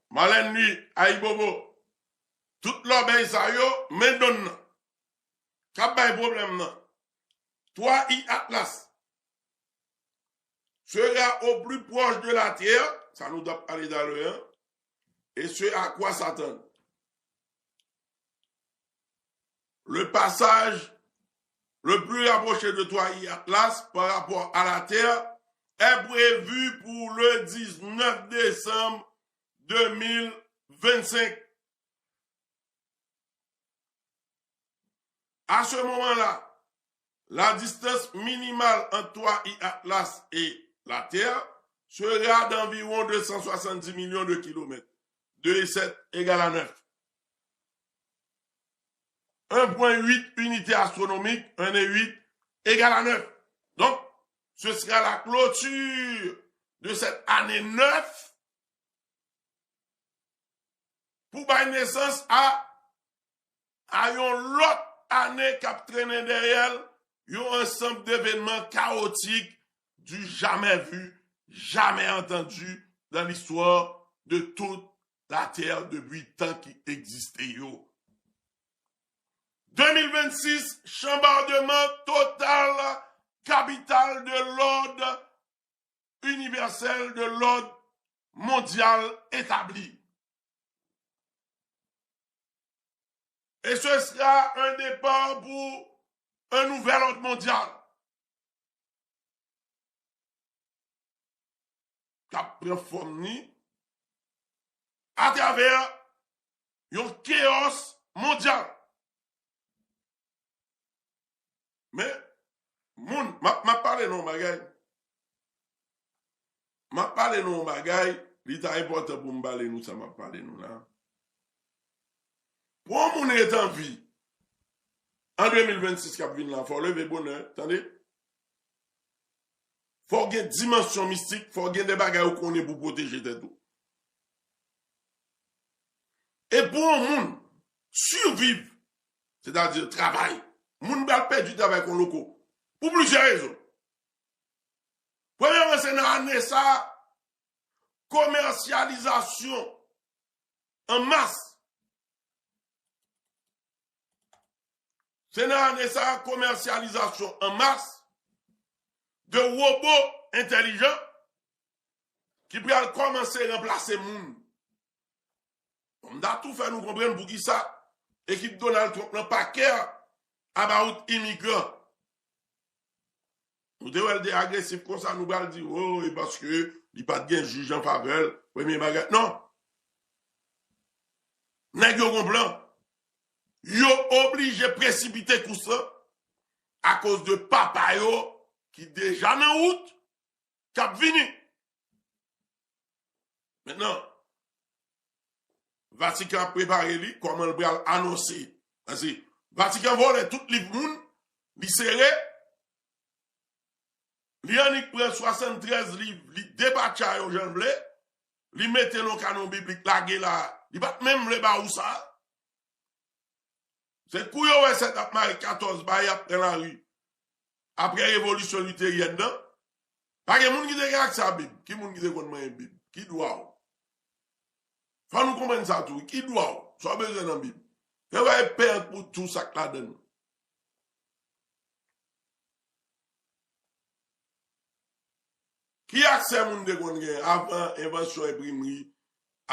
Marlène Nuit, ayibobo, tout lòbèy sa yo, men donn nan k ap bay pwoblèm nan. Twa I Atlas sera au plus proche de la Terre, sa nou t ap pale talè a, et ce à quoi s'attendre. Le passage le plus rapproché de Twa I Atlas par rapport à la Terre est prévu pour le dix-neuf décembre deux mille vingt-cinq. À ce moment-là, la distance minimale entre Twa I Atlas et la Terre sera d'environ deux cent soixante-dix millions de kilomètres. Deux et sept égale à neuf. Un point huit unité astronomique, un et huit égale à neuf. Donc, ce sera la clôture de cette année neuf pou bay nesans a, a yon lòt ane k ap trennen dèyè l yon ansanm devenman kawotik du jamais vu, jamais entendu dans l'histoire de toute la terre depi tan ki egziste yo. De mil vennsis, chanbardman total, kapital de lòd inivèsèl, de lòd mondyal etabli. Et ce sera un départ pour un nouvel ordre mondial k ap pran fòm ni atravè yon keyòs mondyal. Men, moun, m ap, m ap pale nou yon bagay. M ap pale nou yon bagay, li ta enpòtan pou m pale nou sa m ap pale nou la. Pou yon moun ret an vi, an de mil vennsis k ap vin la, fò w leve bonè, tande? Fò w gen dimansyon mistik, fò w gen de bagay ou konnen pou pwoteje tèt ou. E pou yon moun siviv, sètadi travay, moun pral pèdi travay kon loko, pou plizyè rezon. Premyèman, se nan ane sa a, komèsyalizasyon an mas. Se nan ane sa a, komèsyalizasyon an mas de wobo entèlijan ki pral kòmanse ranplase moun. M ta tou fè nou konprann poukisa ekip Donald Trump lan pa care about imigran. Nou te wè l te agresif konsa, nou pral di, o, e paske li pa t gen jij an favè l, premye bagay. Non. Nèg yo gon plan. Yo oblije presipite kous lan akoz de papa yo ki deja nan wout, k ap vini. Mentnan, Vatikan ap prepare li, kòman l pral anonse. Paske Vatikan vòlè tout liv moun, li sere, li annik pran swasanntrèz liv, li depatcha yo jan l vle, li mete nan kanon biblik, lage la, li pa t menm vle ba ou sa. Se kou yo wè sèt ap mare katòz bay ap pran lari. Apre revolisyon literyèn nan, pa gen moun ki te gen aksè a Bib. Ki moun ki te konn manyen Bib? Ki dwa w? Fò nou konprann sa tou. Ki dwa w? Sa w bezwen nan Bib? Yo va pè ant pou tou sa k ladan l. Ki aksè moun te konn gen avan envansyon enprimri,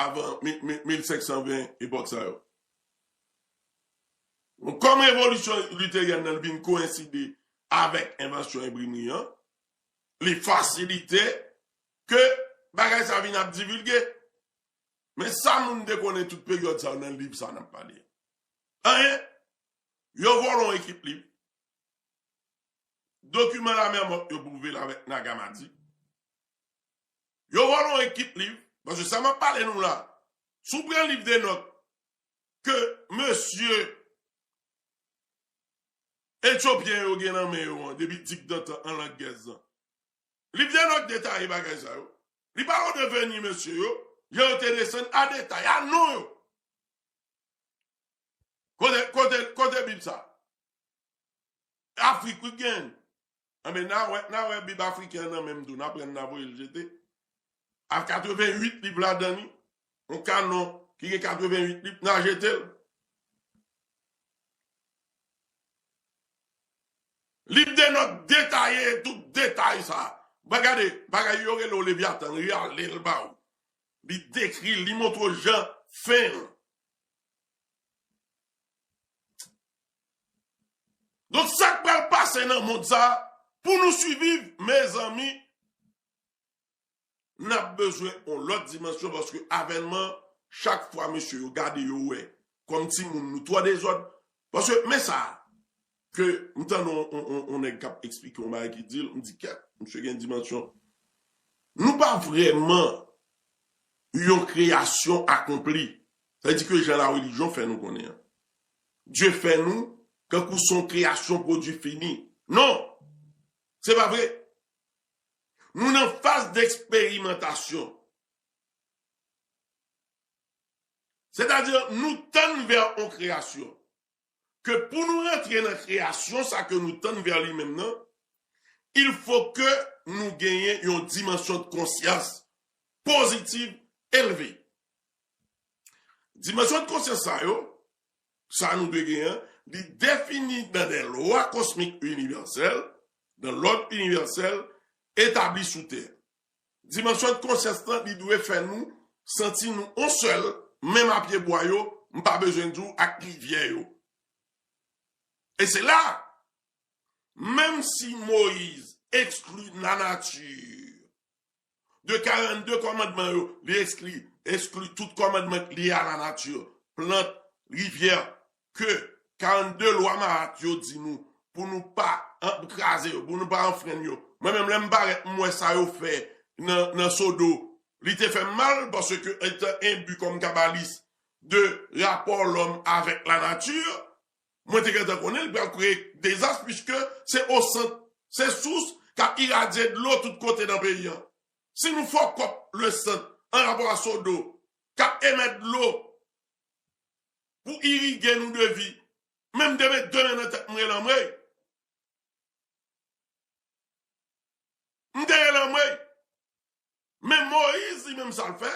avan mi-, mi-, mil senk san ven, epòk sa yo? Donk, kòm revolisyon literyèn nan vin koyenside avèk envansyon enprimri an, li fasilite ke bagay sa vin ap divilge. Men sa moun te konnen tout peryòd sa yo nan liv sa n ap pale. Anyen, yo vòlè yon ekip liv. Dokiman Lamèmòt yo pwouve l avèk Nagamadi. Yo vòlè yon ekip liv, paske sa m ap pale nou la, si w pran liv de nòt ke mesye Etyopyen yo gen nan men yo an, depi digdantan an lang gèz lan. Liv de nòt detaye bagay sa yo. Li pale w de veni mesye yo, jan yo te desann a detay, a non yo. Kote, kote, kote Bib sa? Afrik, wi, gen. Anben, n a wè, n a wè Bib afriken an nan men m tou, n a pran n a voye l jete. A katrevenn uit liv ladan li, yon kanon ki gen katrevenn uit liv, n a jete l. Liv de nòt detaye tout detay sa. Mwen gade, bagay yo rele w Levyatan, li rale l ba ou. Li dekri, li montre w jan fen an. Donk, sa k pral pase nan mond sa, pou nou siviv, mezanmi, n ap bezwen yon lòt dimansyon, paske avènman, chak fwa mesye yo gade yo wè, kòm timoun nou twò dezòd. Paske, men sa, ke m tande yon, yon, yon, yon nèg k ap eksplike yon bagay ki di l, m di, kèt, misye gen dimansyon. Nou pa vrèman yon kreyasyon akonpli. Sa vle di ke jan larelijyon fè nou konnen an. Dye fè nou kankou se yon kreyasyon pwodui fini. Non! Se pa vre. Nou nan faz deksperimantasyon. Sètadi, nou tann vè yon kreyasyon. Ke pou nou rantre nan kreyasyon sa ke nou tann vè li menm nan, il faut que nou genyen yon dimansyon de konsyans pozitiv elve. Dimansyon de konsyans sa yo, sa nou dwe genyen, li defini dans des lois cosmiques universelles, dans l'ordre universel établi sous terre. Dimansyon de konsyans lan, li dwe fè nou santi nou on sèl, menm a pye bwa yo, m pa bezwen di w, ak rivyè yo. E se la, menm si Moyiz ekskli la nati de karannde kòmandman yo, li ekskli, ekskli tout kòmandman ki lye a la nati, plant, rivyè, ke karannde lwa Mahat yo di nou pou nou pa an-, kraze yo, pou nou pa anfrenn yo. Mwen menm, lè m parèt, m wè sa yo fè nan, nan Sodo. Li te fè m mal, paske etan enbi kòm kabalis de rapò lòm avèk la nati, mwen te gentan konnen li pral kreye dezas, piske se osant, se sous k ap iradye dlo tout kote nan peyi an. Si nou fè kòp le sant an rapò a Sodo, k ap emèt dlo pou irige nou de vi, men m te met de men nan tèt m rele anmwey. M te rele anmwey. Men Moyiz, li menm, sa l fè,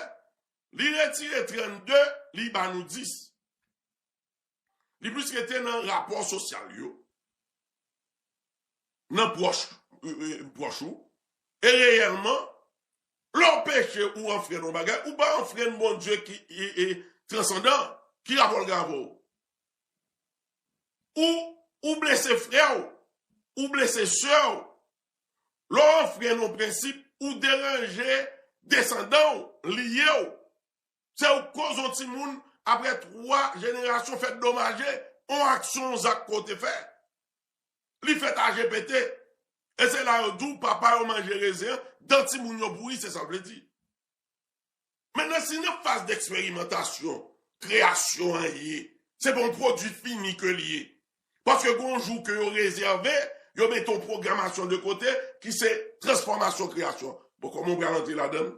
li retire trannde, li ba nou dis. Li plis rete nan rapò sosyal yo, nan pwòch, e, e, pwòch ou. E reyèlman, lè w peche ou anfrenn yon bagay, ou pa anfrenn Bondye ki, e, e, transandan, ki rapò l gen avè w? Ou, ou blese frè w, ou blese sè w. Lè w anfrenn yon prensip, ou deranje desandan w, lye w. Se ou koz yon timoun, apre twa jenerasyon, fèt domaje, yon aksyon, yon zak ke w te fè. Li fèt aje pete. E se la yo di w, papa yo manje rezen an, dan timoun yo pouri, se sa l vle di. Mentnan, si nan faz deksperimantasyon, kreyasyon an ye, se pa yon pwodui fini ke l ye. Paske gen yon jou ke yo rezève, yo mete yon pwogramasyon de kote, ki se transfòmasyon kreyasyon. Bon, kòman w pral antre ladan l?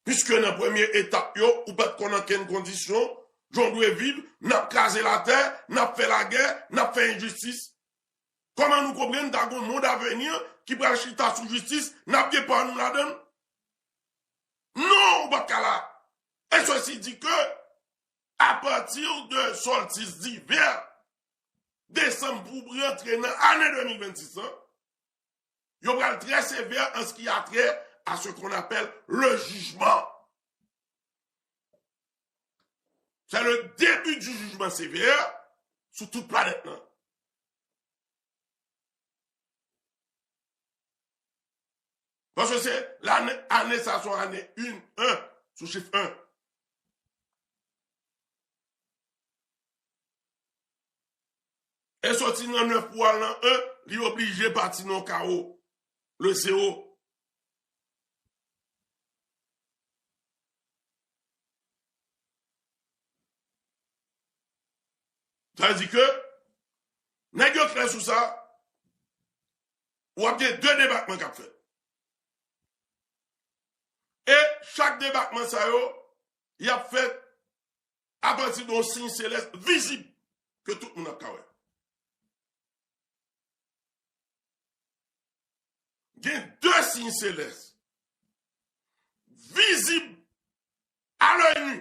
Piske nan premye etap yo, ou pa t konn ankenn kondisyon, jan w dwe viv, n ap kraze latè, n ap fè lagè, n ap fè enjistis. Kòman nou konprann ta gon mond aveni ki pral chita sou jistis, n ap gen pa nou ladan l? Non, ou pa t ka la. Et ceci dit que, à partir de solstice d'hiver, desanm pou rantre nan ane de mil vennsis lan, yo pral trè sevè en ce qui a trait à ce qu'on appelle le jugement. C'est le début du jugement sévère sou tout planèt lan. Paske se lane, ane sa se yon ane un, un, sou chif un. E soti nan nèf pou al nan en, li oblije pati nan kawo. Le zéro. Sa vle di ke, nèg yo klè sou sa, w ap gen de debakman k ap fèt. E chak debakman sa yo, y ap fèt apati de yon siy selès vizib ke tout moun ap ka wè. Gen de siy selès vizib à l'œil nu,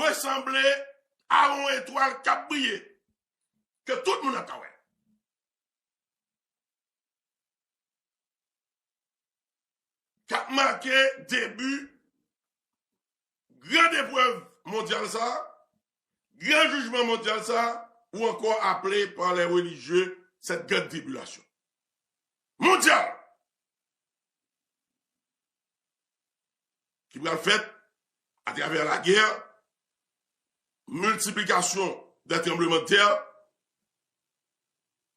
resanble a yon etwal k ap briye, ke tout moun ap ka wè. K ap make debi gran eprèv mondyal sa, gran jijman mondyal sa, ou ankò aple pa lè relijye cette grande tribulation mondiale ki pral fèt atravè lagè, miltiplikasyon dè tranblemanntè,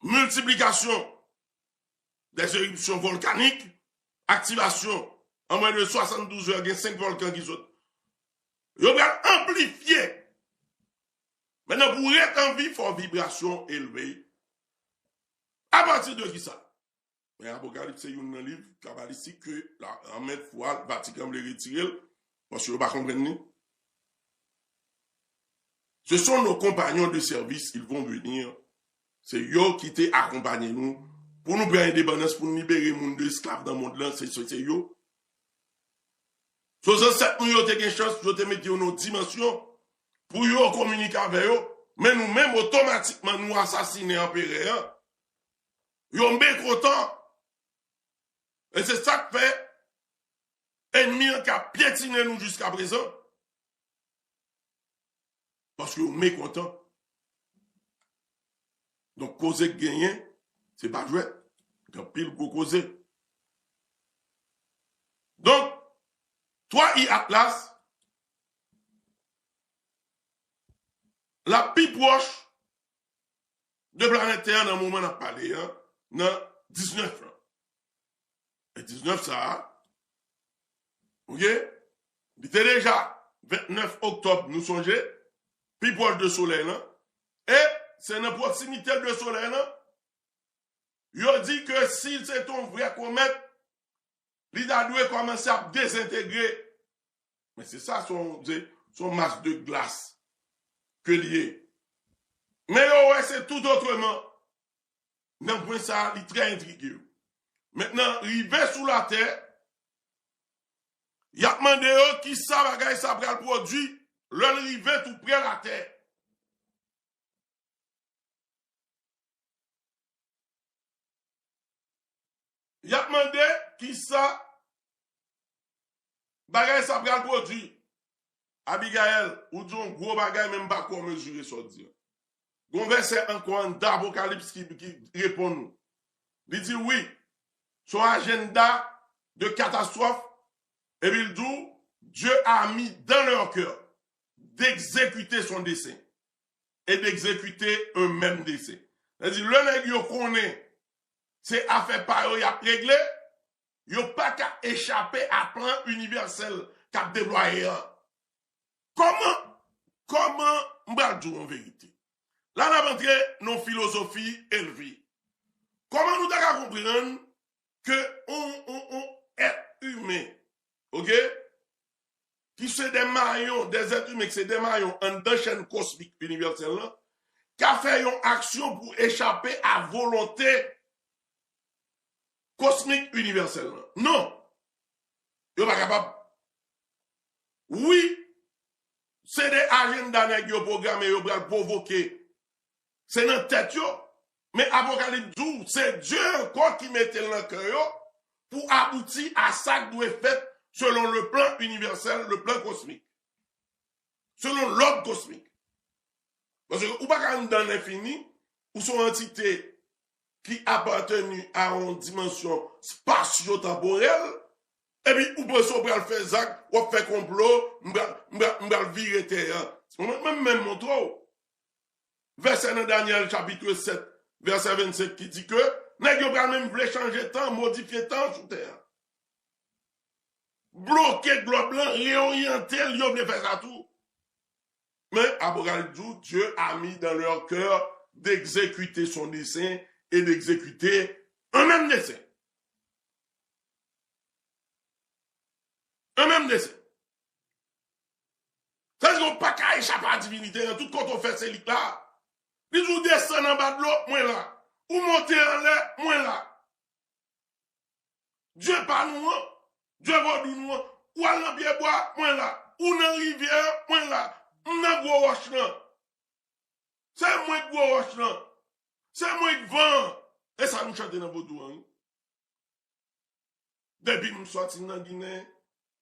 miltiplikasyon dè eripsyon vòlkanik, aktivasyon, an mwens de swasanndouz è, gen senk vòlkan ki sot. Yo pral anplifye. Mentnan, pou w ret an vi, fò vibrasyon elve. Apati de kisa? Men Apokalips se youn nan liv kabalistik ke la, anmèt fwa Vatikan vle retire l, paske yo pa konprann li. Ce sont nos compagnons de service, ils vont venir. Se yo ki te akonpanye nou pou nou pran endepandans, pou nou libere moun de esklav nan mond lan, se, se, se yo. So zansèt nou yo te gen chans, yo te mete yo nan dimansyon pou yo kominike avè yo, men nou menm otomatikman nou asasinen anperè an. Yo mekontan. E se sa k fè ènmi an ka pyetinen nou jiska prezan. Paske yo mekontan. Donk, koze k genyen, se pa jwèt. Gen anpil gwo koze. Donk, twa I Atlas, l ap pi pwòch de planèt Tè a nan moman n ap pale a, nan diznèf lan. E diznèf sa a, oke, li te deja vennèf oktòb, nou sonje, pi pwòch de Solèy lan. E se nan pwoksimite de Solèy lan, yo di ke si se te yon vrè komèt, li ta dwe kòmanse ap dezentegre. Men se sa, se yon, se, se yon mas de glas ke li ye. Men yo wè se tout otreman. Nan pwen sa a, li trè entrige yo. Mentnan, rive sou Latè, y ap mande yo kisa bagay sa pral pwodui lè l rive tou prè Latè. Y ap mande kisa bagay sa pral pwodui. Abigail, ou di yon gwo bagay, men m pa kwè w mezire sa w di an. Gon vèsè ankò anndan Apokalips ki, ki reponn ou. Li di wi, se yon ajanda de katastwòf, epi l di w, Dieu a mis dans leur cœur d'exécuter son dessein et d'exécuter un même dessein. Sètadi, lè nèg yo konnen se afè pa yo y ap regle, yo pa ka echape a plan inivèsèl k ap deplwaye an. Kòman, kòman, m pral di w yon verite. La, n ap antre nan yon filozofi elve. Kòman nou ta ka konprann ke on, on, on èt imen, oke, ki se de mayon, de zèt imen ki se de mayon anndan chèn kosmik inivèsèl lan, ka fè yon aksyon pou echape a volonte kosmik inivèsèl lan? Non. Yo pa kapab. Wi, se de ajanda nèg yo pwograme, yo pral pwovoke. Se nan tèt yo. Men Apokalip di w, se Dye ankò ki mete l nan kè yo pou abouti a sa k dwe fèt selon le plan inivèsèl, le plan kosmik. Selon lòd kosmik. Paske ou pa ka anndan lenfini, ou se yon antite ki apateni a yon dimansyon spasyo-tanporèl, epi ou panse w pral fè zak, w ap fè konplo, m pral, m pral, m pral vire tè a. Mwen, mwen menm montre w. Vèsè nan Danyèl chapit sèt, vèsè vennsenk ki di ke nèg yo pral menm vle chanje tan, modifye tan sou tè a. Bloke glòb lan, reoryante l, yo vle fè sa tou. Men Apokalip di w, Dieu a mis dans leur cœur d'exécuter son dessein et d'exécuter un même dessein. Un même dessein. Sa vle di w pa ka echape a divinite an, tout kote w fè se li k la. Li di w desann anba dlo, mwen la. Ou monte anlè, mwen la. Dye pa nou an, Dye vodou nou an, ou al nan pyebwa, mwen la. Ou nan rivyè, mwen la. M nan gwo wòch lan. Se mwen k gwo wòch lan. Se mwen k van an. E sa nou chante nan vodou an, wi. Depi m sòti nan Ginen,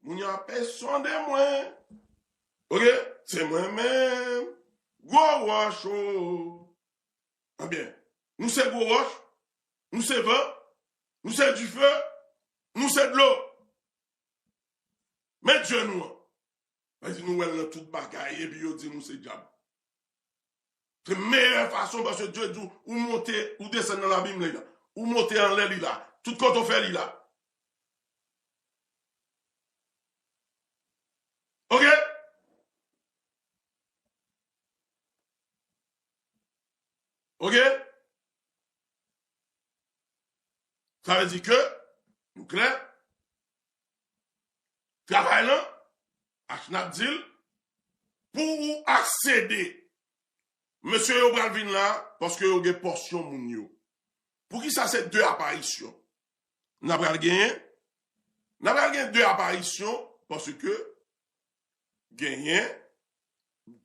moun yo ap pe sonde mwen. Oke? Se mwen menm. Gwo wòch o. Ebyen, nou se gwo wòch, nou se van, nou se dife, nou se dlo. Men Dye nou an. Sa vle di nou wè l nan tout bagay, epi yo di nou se dyab. Se meyè fason, paske Dye di w, ou monte, ou desann nan labim li la. Ou monte anlè li la. Tout kote w fè li la. Oke? Oke? Sa vle di ke, nou klè, travay lan, H N A P di l, pou ou Mesye yo pral vin la paske yo gen pòsyon moun yo. Poukisa se de aparisyon? N a pral genyen, n a pral gen de aparisyon paske genyen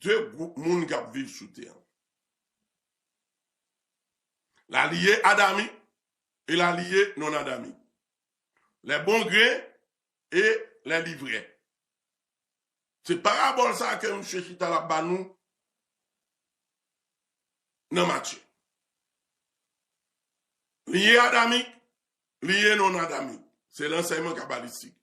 de gwoup moun k ap viv sou tè an. La liye adamik e la liye non adamik. Les bons grains et les livrets. Se parabòl sa ke misye chita l ap ba nou nan Matye. Liye adamik, liye non adamik. Se lansèyman kabalistik.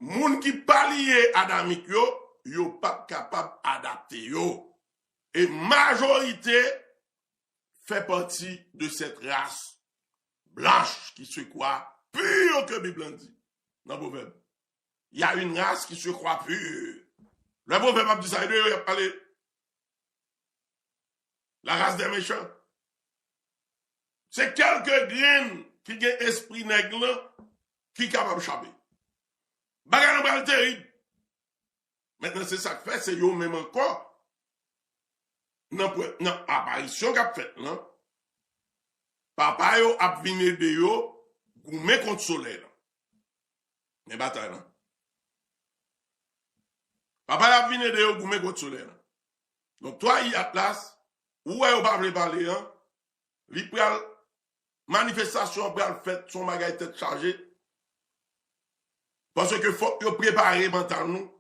Moun ki pa liye adamik yo, yo p ap kapab adapte yo. E majorite fait partie de cette race blanche qui se croit pure que Bib lan di nan Pwovèb. Il y a une race qui se croit pure. Lè Pwovèb ap di sa, e de yo y ap pale. La race des méchants. Se kèlke grenn ki gen espri nèg lan ki kapab chape. Bagay lan pral terib. Mentnan, se sa k fè, se yo menm ankò. Nan, pwen- nan aparisyon k ap fèt lan, papa yo ap vin ede yo goumen kont solèy lan. Men batay lan. Papa yo ap vin ede yo goumen kont solèy lan. Donk, twa I Atlas, ou wè yo pa vle pale an, li pral, manifestasyon an pral fèt, se yon bagay tèt chaje. Paske fòk yo prepare mantal nou.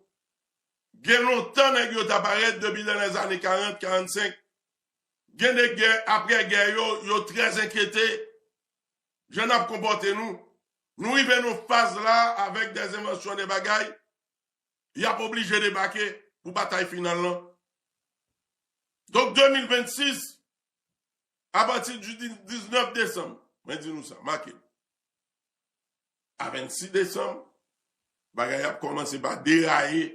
Gen lontan nèg yo ta parèt depi nan lèzane karant, karannsenk. Gen de gè, apre gè yo, yo trè enkyete. Jan n ap konpòte nou. Nou rive nan faz la avèk de envansyon de bagay. Y ap oblije debake pou batay final lan. Donk, de mil vennsis, apati di diznèf desanm, mwen di nou sa, make. A vennsis desanm, bagay ap kòmanse pa deraye.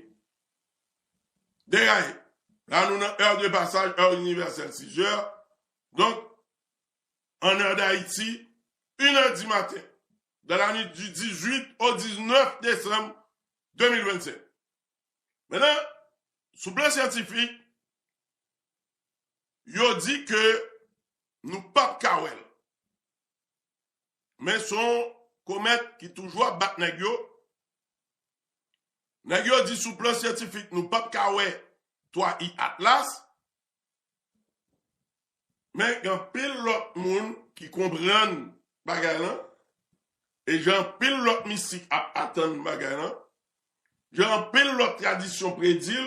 Deraye. La, nou nan heure de passage, heure universelle, six heures. Donk, en heure d'Haïti, une heure du matin, dans la nuit du dix-huit au dix-neuf décembre deux mille vingt-cinq. Mentnan, sou plan syantifik, yo di ke nou p ap ka wè l. Men se yon komèt ki toujou ap bat nèg yo. Nèg yo di sou plan syantifik, nou p ap ka wè twa I Atlas. Men gen anpil lòt moun ki konprann bagay lan. E jan anpil lòt mistik ap atann bagay lan, jan anpil lòt tradisyon predi l,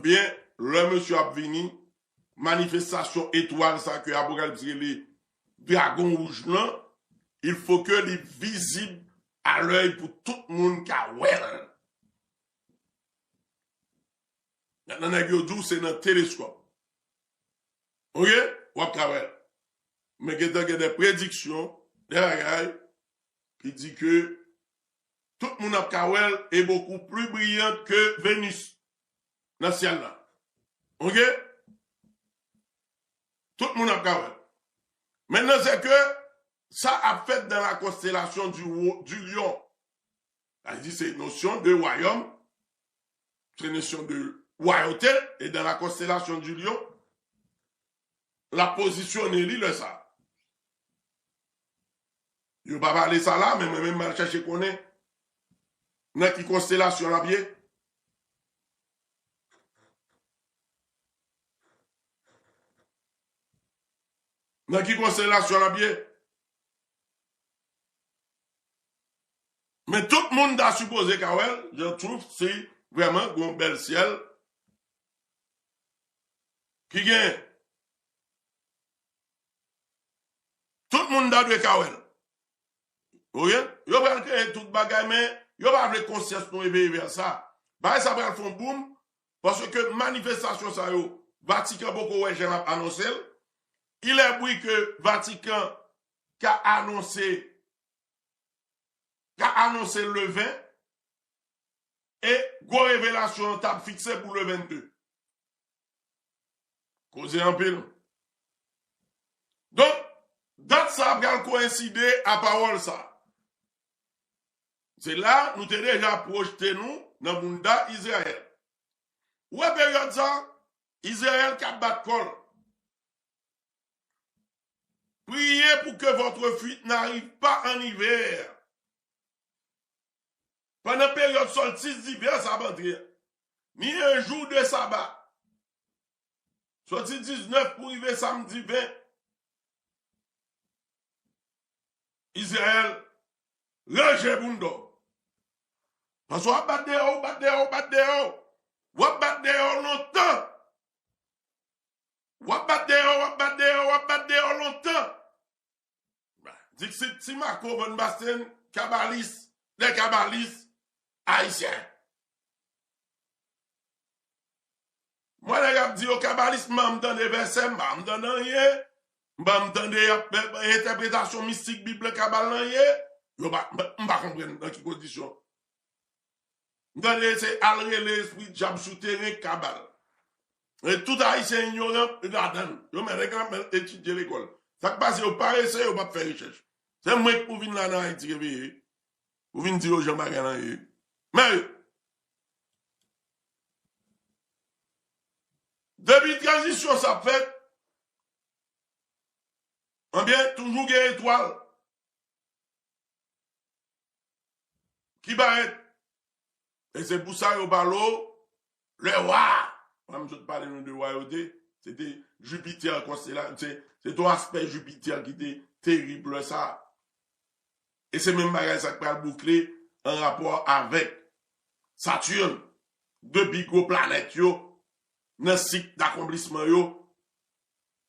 ebyen, lè mesye ap vini, manifestasyon etwal sa ke Apokalips rele dragon wouj lan, il faut que li vizib a lèy pou tout moun ka wè l. Nan nèg yo di w se nan teleskòp. Oke? W ap ka wè l. Men gentan gen de prediksyon, de bagay ki di ke tout moun ap ka wè l est beaucoup plus brillante que Vénus nan syèl la. Oke? Tout moun ap ka wè l. Mentnan, se ke sa ap fèt dans la constellation du, du lion. Sa vle di se nosyon de wayòm, se nosyon de wayòte, e dans la constellation du lion, l ap pozisyone li lè sa. Yo pa pale sa la, men mwen menm m al chèche konnen nan ki konstelasyon l ap ye. Nan ki konstelasyon l ap ye? Men tout moun ta sipoze ka wè l, je trouve, si vrèman gon bèl syèl ki gen. Tout moun ta dwe ka wè l. Oke? Yo pral kreye tout bagay, men yo pa vle konsyans nou eveye vè sa. Bagay sa pral fè yon boom, paske manifestasyon sa yo, Vatikan poko wè jan l ap anonse l. Il est bruit que Vatican ka anonse, ka anonse le ven, e gwo revelasyon an t ap fikse pou le vennde. Koze anpil. Donk, dat sa a pral koyenside a pawòl sa. Se la nou te deja pwojte nou nan bounda Izrayèl. Ou wè peryòd sa, Izrayèl k ap bat kò l. Priez pour que votre fuite n'arrive pas en hiver. Pandan peryòd solstice d'hiver sa ap antre, ni un jour de sabbat. Soti diznèf pou rive samdi ven, Izrayèl ranje bounda w. Paske w ap bat deyò, w bat deyò, w bat deyò. W ap bat deyò lontan. W ap bat deyò, w ap bat deyò, w ap bat deyò lontan. Dixit Timako Van Basten, kabalis, de kabalis ayisyen. Mwen nèg ap di yo kabalis, m pa janm tande vèsè, m pa janm tande anyen. M pa janm tande y ap fè entèpretasyon mistik Bib lan, kabal lan ye. Yo pa, m pa, m pa konprann nan ki kondisyon. M tande se al rele espri dyab sou teren, kabal. E tout Ayisyen inyoran ladan l. Yo menm nèg k ap etidye lekòl. Sa k pase, yo parese, yo p ap fè rechèch. Se mwen k pou vin la nan Ayiti reveye. Pou vin di yo jan bagay lan ye. Men, depi tranzisyon sa ap fèt, anbyen, toujou gen etwal ki parèt. E se pou sa yo pale w le wa. Mwen, m sot pale nou de wayote. Se te Jipitè, konstela-, se, se te yon aspè Jipitè ki te terib lè sa a. E se menm bagay sa k pral boukle an rapò avèk Saturn, de pi gwo planèt yo nan sik dakonplisman yo,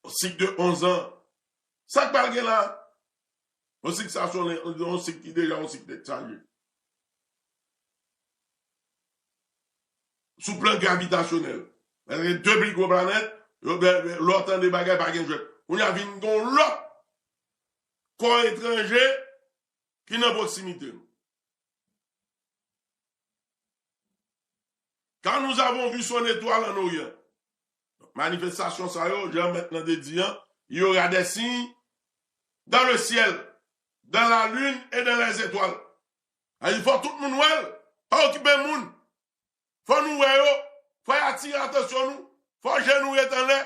sik de onz an. Sa k pral gen la? Yon sik sa se yon, yon sik ki deja yon sik tèt chaje. Sou plan gravitasyonèl. Paske de pi gwo planèt, yo, lè w tande bagay pa gen jwèt. Kounye a vin gen yon lòt kò etranje ki nan pwoksimite nou. Car nous avons vu son étoile en Orient. Manifestasyon sa yo, jan mèt lan te di an, il y aura des signes dans le ciel, dans la lune et dans les étoiles. Sa di fò tout moun wè l, pa okipe moun. Fò nou wè yo, fò y atire atansyon nou, fò je nou ret anlè,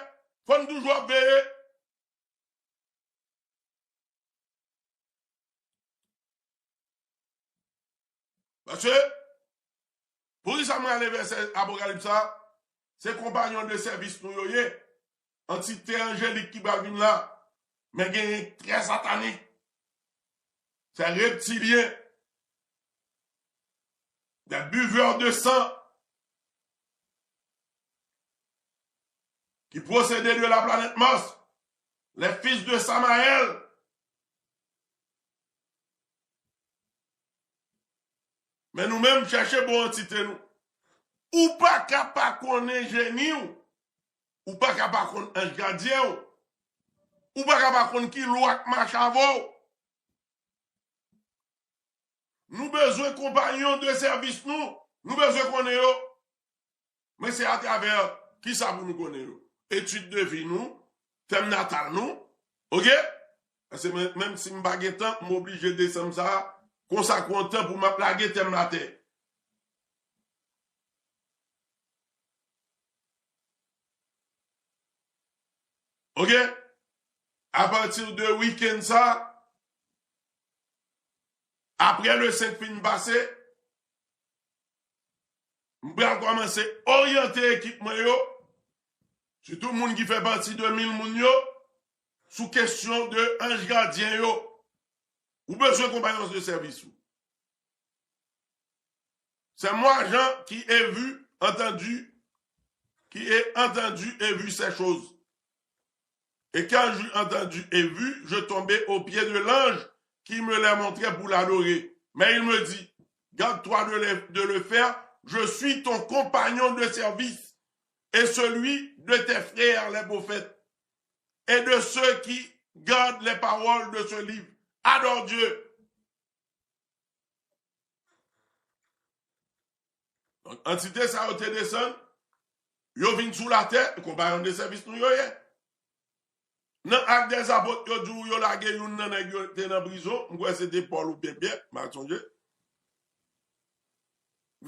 fò n toujou ap veye. Paske, poukisa mwen ale vèsè Apokalips sa, se konpayon de sèvis nou yo ye. Antite anjelik ki pral vin la, men genyen trè satanik. Se reptilyen. Des buveurs de sang qui procédaient de la planète Mars, les fils de Samaël. Men nou menm, chèche bon antite nou. Ou pa ka pa konnen jeni w. Ou pa ka pa konn anj gadyen w. Ou pa ka pa konn ki lwa k mache avè w. Nou bezwen konpayon de sèvis nou. Nou bezwen konnen yo. Men se atravè kisa pou nou konnen yo? Etid de vi nou, tèm natal nou, oke? Paske men, menm si m pa gen tan, m oblije desanm sa, konsakre yon tan pou m ap lage tèm latè. Oke? Apati de wikenn sa, apre le senk fin pase, m pral kòmanse oryante ekip mwen yo, sitou moun ki fè pati de mil moun yo, sou kesyon de anj gadyen yo. Ou bezwen konpayon de sèvis ou. C'est moi, Jean, qui ai vu, entendu, qui ai entendu et vu ces choses. Et quand j'eus entendu et vu, je tombai aux pieds de l'ange qui me les montrait pour l'adorer. Mais il me dit, garde-toi de le, de le faire, je suis ton compagnon de service et celui de tes frères les prophètes et de ceux qui gardent les paroles de ce livre. Adore Dieu. Donk, antite sa yo te desann, yo vin sou latè, konpayon de sèvis nou yo ye. Nan Ak dèzapot, yo di w yo lage youn nan nèg yo te nan prizon, m kwè se te Pòl oubyen Pyè, m pa sonje.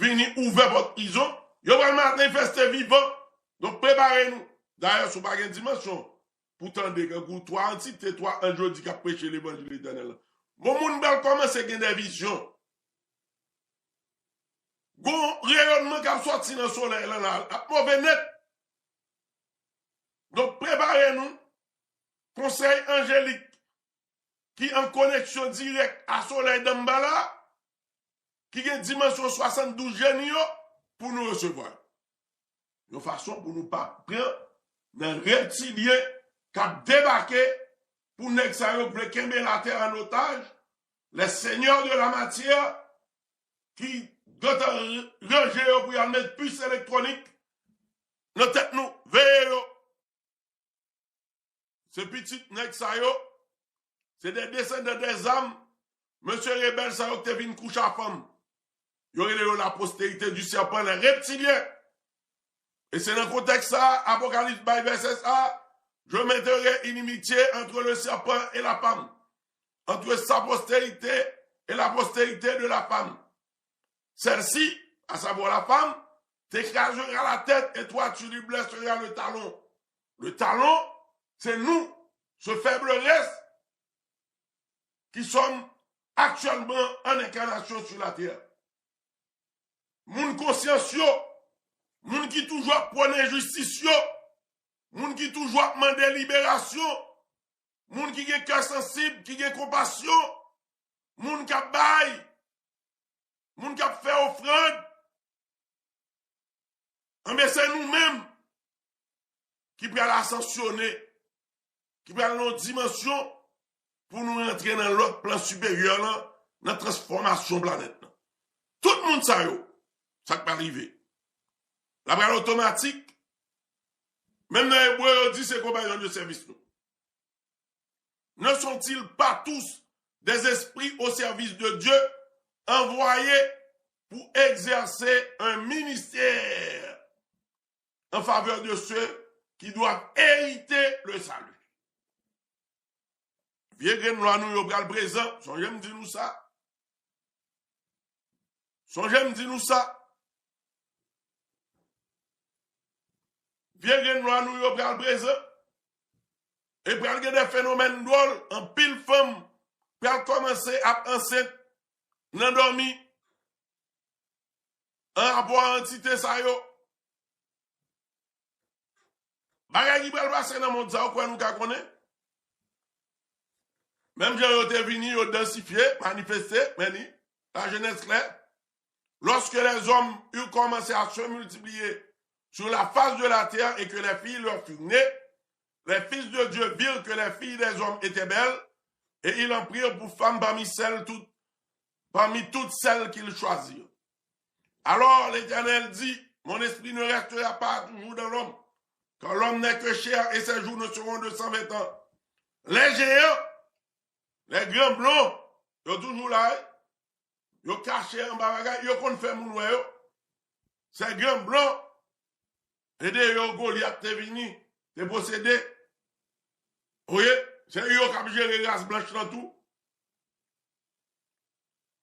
Vini ouvè pòt prizon, Yo pral manifeste vivan. Donk, prepare nou. Dayè, si w pa gen dimansyon pou tande kankou twa antite, twa anj yo di k ap preche levanjil etènèl la, bon, moun pral kòmanse gen de vizyon. Gon reyònman k ap sòti nan solèy lan la, l ap move nèt. Donk, prepare nou. Konsèy anjelik ki an koneksyon dirèk a solèy Danmbala, ki gen dimansyon swasanndouz jeni yo, pou nou resevwa yo. Yon fason pou nou pa pran nan reptilyen k ap debake, pou nèg sa yo k vle kenbe latè an otaj, les seigneurs de la matière, ki gentan ranje yo pou y al met pis elektwonik nan tèt nou. Veye yo. Se pitit nèg sa yo, se de desandan de zam, mesye rebèl sa yo ki te vin kouche a fanm. Yo rele yo la postérité du serpent, les reptiliens. E se nan kontèks sa a, Apokalips bay vèsè sa a, je mettrai inimitié entre le serpent et la femme, entre sa postérité et la postérité de la femme. Celle-ci, à savoir la femme, t'écrasera la tête et toi tu lui blesseras le talon. Le talon, c'est nous, ce faible reste qui sommes actuellement en incarnation sur la terre. Moun konsyans yo, moun ki toujou ap pwone jistis yo, moun ki toujou ap mande liberasyon, moun ki gen kè sansib, ki gen konpasyon, moun k ap bay, moun k ap fè ofrann. Anben, se nou menm ki pral asansyone, ki pral nan yon dimansyon pou nou rantre nan lòt plan siperyè lan, nan transfòmasyon planèt lan. Tout moun sa yo, sa k pral rive? L ap pral otomatik. Menm nan Ebre, yo di se konpayon de sèvis nou. Ne sont-ils pas tous des esprits au service de Dieu, envoyés pour exercer un ministère en faveur de ceux qui doivent hériter le salut? Vye grenn lwa nou yo pral prezan, sonje m di nou sa. Sonje m di nou sa. Vye grenn lwa nou yo pral prezan. E pral gen de fenomèn dwòl, anpil fanm pral kòmanse ap ansent nan dòmi, an rapò a antite sa yo. Bagay ki pral pase nan mond sa, ou kwè nou ka konnen? Menm jan yo te vini, yo dansifye, manifeste, men li, la jeunesse claire. Lorsque les hommes eurent commencé à se multiplier sur la face de la terre et que les filles leur furent nées, les fils de Dieu virent que les filles des hommes étaient belles, et ils en prirent pour femmes parmi celles toutes, parmi toutes celles qu'ils choisirent. Alors l'Éternel dit, mon esprit ne restera pas toujours dans l'homme, car l'homme n'est que chair et ses jours ne seront de cent vingt ans. Les géants, les grands blonds, yo toujou la, wi. Yo kache anba bagay, yo konn fè moun wè yo. Se gran blan, e de yo Golyat te vini, te posede. Oye, se yo k ap jere ras blanch lan tou.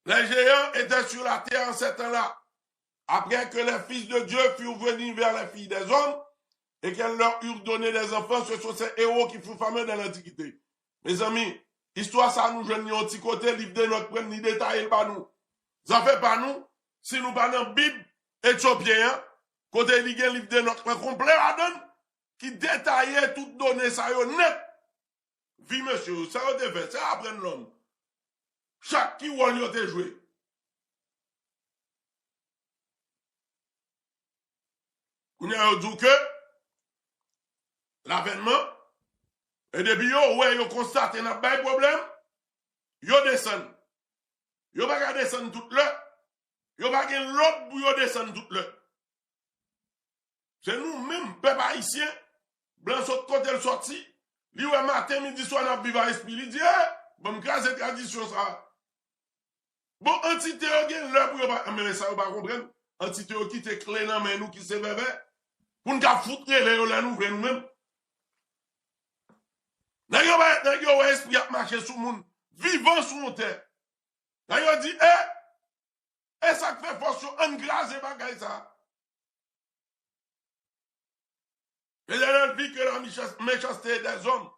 Les géants étaient sur la terre en ces temps-là. Après que les fils de Dieu furent venus vers les filles des hommes, et qu'elles leur eurent donné des enfants, ce sont ces héros qui furent fameux dans l'Antiquité. Mezanmi, istwa sa a nou jwenn li yon ti kote, liv de nòt pran li detaye l ba nou. Zafè pa nou, si nou pa nan Bib etwopyen an, kote li gen liv de nòt lan konplè ladan l, ki detaye tout done sa yo nèt. Vi mesye yo, sa yo te fè, se aprann lòm. Chak ki wòl yo te jwe. Kounye a, yo di w ke lavènman, e depi yo wè, yo konstate n ap bay pwoblèm, yo desann. Yo pa ka desann tout lè. Yo pa gen lòd pou yo desann tout lè. Se nou menm, pèp ayisyen, blan sot kote l sòti, li wè maten, midi, swa n ap viv a espri, li di, eh, ban m kraze tradisyon sa a. Bon, antite yo gen lè pou yo pa, men sa yo pa konprann. Antite yo kite kle nan men nou ki se vèvè, pou n ka fout rele yo lè nou vle nou menm. Nèg yo pa, nèg yo wè espri ap mache sou moun, vivan sou yon tè. Nèg yo di, eh, e sa k fè fòs yo, ann kraze bagay sa a. L'Éternel vit que la méchas- méchanceté des hommes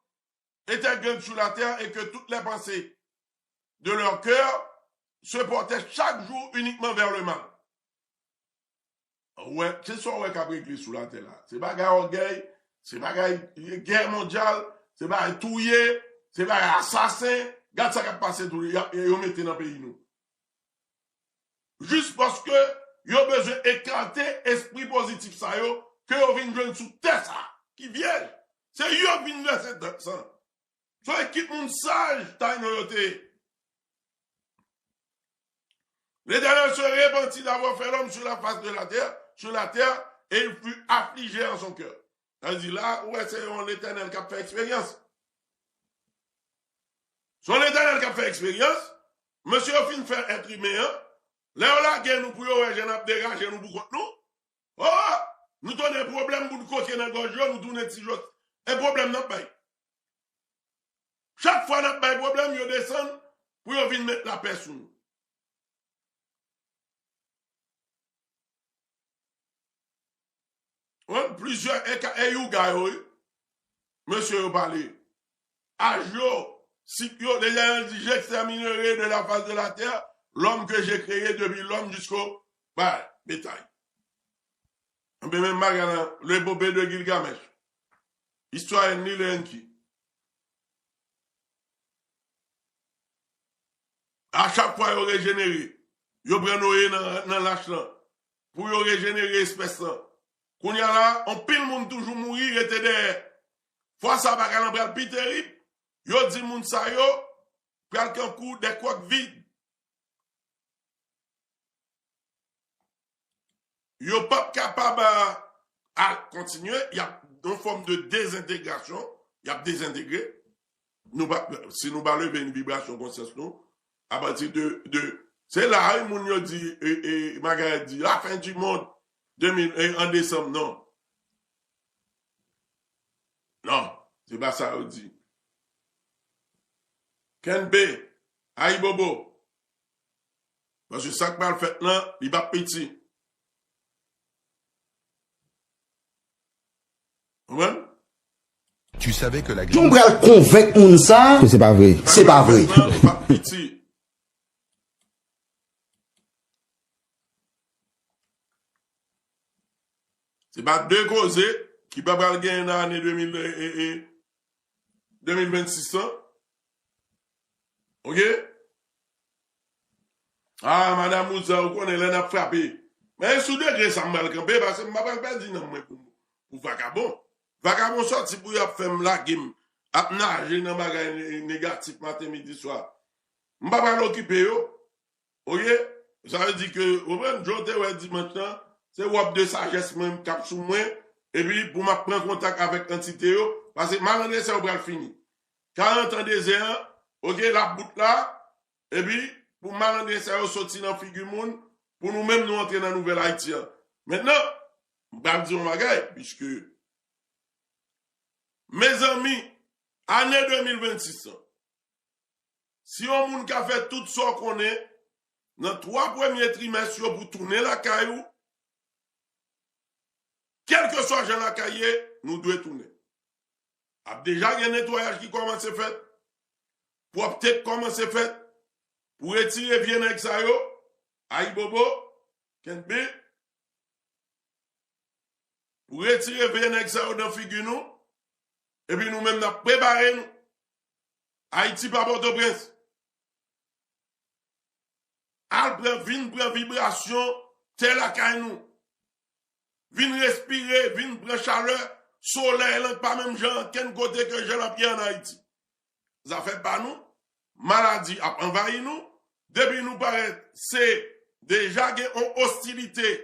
était grande sur la terre et que toutes les pensées de leur cœur se portaient chaque jour uniquement vers le mal. Ou wè, se sa w wè k ap regle sou latè la. Se bagay ògèy, se bagay gè mondyal, se bagay touye, se bagay asasen. Gad sa k ap pase tou, y ap- yo mete nan peyi nou. Jis paske yo bezwen ekate espri pozitif sa yo ke yo vin jwenn sou tè sa, ki vyèj. Se yo k vin vèse san. Se yon ekip moun saj, Tayno yo te ye. L'Éternel se repentit d'avoir fait l'homme sur la face de la terre, sur la terre, et il fut affligé en son cœur. Sa vle di la, ou wè, se yon Letènèl k ap fè eksperyans. Se yon Letènèl k ap fè eksperyans. Mesye yo fin fè èt imen an. Lè yo lage nou pou yo wè jan n ap degaje nou pou kont nou. Oh! Nou tounen pwoblèm pou n koke nan gòj yo, nou tounen ti jòs. E pwoblèm n ap bay. Chak fwa n ap bay pwoblèm, yo desann pou yo vin met lapè sou nou. Wi, plizyè e ka- e youga yo, wi. Mesye yo pale. Aj yo, sik yo, Letènèl di, j'exterminerai de la face de la terre l'homme que j'ai créé, depuis l'homme jusqu'au, bay, betay. Anben, menm bagay la, l'épopée de Gilgamesh. Istwa Enlil e Enki. A chak fwa yo rejenere, yo pran Noye nan, nan lach lan pou yo rejenere espès lan. Kounye a la, anpil moun toujou mouri, rete dèyè. Fwa sa, bagay lan pral pi terib. Yo di moun sa yo pral kankou de coquilles vides. Yo p ap kapab, a, a kontinye, y ap yon fòm de dezentegrasyon, y ap dezentegre. Nou pa, si nou pa leve yon vibrasyon konsyans nou, apati de, de, se la, wi, moun yo di, e, e, Magaret di, la fin du monde, de mil, e, an desanm, non. Non, se pa sa yo di. Kenbe, ayibobo. Paske sa k pral fèt lan, li p ap piti. Konprann? Tu savais que la Jan w pral konvenk moun sa, ke se pa vre. Se pa vre. Sa k pral fèt lan, li p ap piti. Se pa de koze ki pa pral genyen nan ane de mil, e, e, e, de mil vennsis lan. Oke? Ah, Madan Mouza, ou konnen lè n ap frape. Men e sou degre sa m pral kanpe, paske m pa pral pèdi nanm mwen pou, pou vakabon. Vakabon sòti pou y ap fè m lage m, ap naje nan bagay ne- negatif maten, midi, swa. M pa pral okipe yo. Oke? Sa vle di ke, ou konprann, jan w te wè dimanch lan, se wòb de sajès mwen k ap sou mwen, epi pou m ap pran kontak avèk antite yo, paske malandren sa yo pral fini. Karant an dezè an, oke, l ap bout la, epi pou malandren sa yo soti nan figi moun, pou nou menm nou antre nan nouvèl Ayiti an. Mentnan, m pral di yon bagay, piske, mezanmi, ane de mil vennsis lan, si yon moun ka fè tout sa w konnen nan twa premye trimès yo pou tounen lakay ou, kèlkeswa jan lakay ye, nou dwe tounen. Ap deja gen netwayaj ki kòmanse fèt, pwòpte k kòmanse fèt, pou retire vye nèg sa yo, ayibobo, kenbe, pou retire vye nèg sa yo nan figi nou, epi nou menm n ap prepare nou. Ayiti pa Pòtoprens. Al pran, vin pran vibrasyon tè lakay nou. Vin respire, vin pran chalè solèy lan k pa menm jan ankenn kote ke jan l ap ye ann Ayiti. Zafè pa nou, maladi ap anvayi nou. Depi nou parèt, se deja gen yon ostilite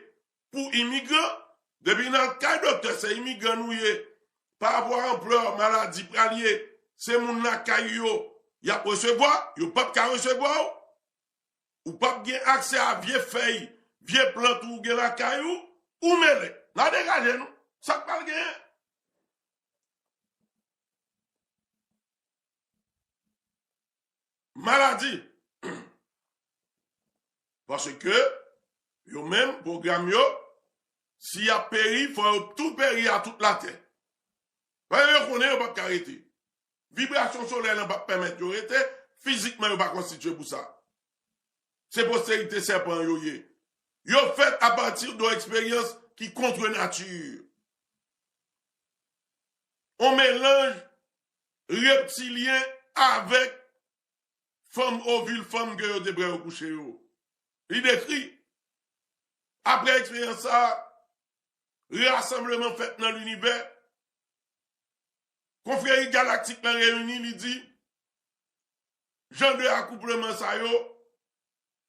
pou imigran. Depi n al kay doktè, se imigran nou ye. Pa rapò a anplè maladi pral ye, se moun lakay yo y ap resevwa, yo p ap ka resevwa w. Ou p ap gen aksè a vye fèy, vye plant ou gen lakay ou, ou mele. N a degaje nou. Sa k pral genyen? Maladi. Paske yo menm, pwogram yo, si y ap peri, fò yo tou peri a tout latè. Paske yo konnen yo p ap ka rete. Vibrasyon solèy lan p ap pèmèt yo rete, fizikman yo pa konstitye pou sa. Se posterite sèpan yo ye. Yo fèt apati de yon eksperyans ki contre nature. On melanj reptilyen avèk fanm ovil, fanm ke yo te pran yo kouche yo. Li dekri. Apre eksperyans sa, rasanbleman fèt nan linivè. Konfreri galaktik lan reyini, li di, jan de akoupleman sa yo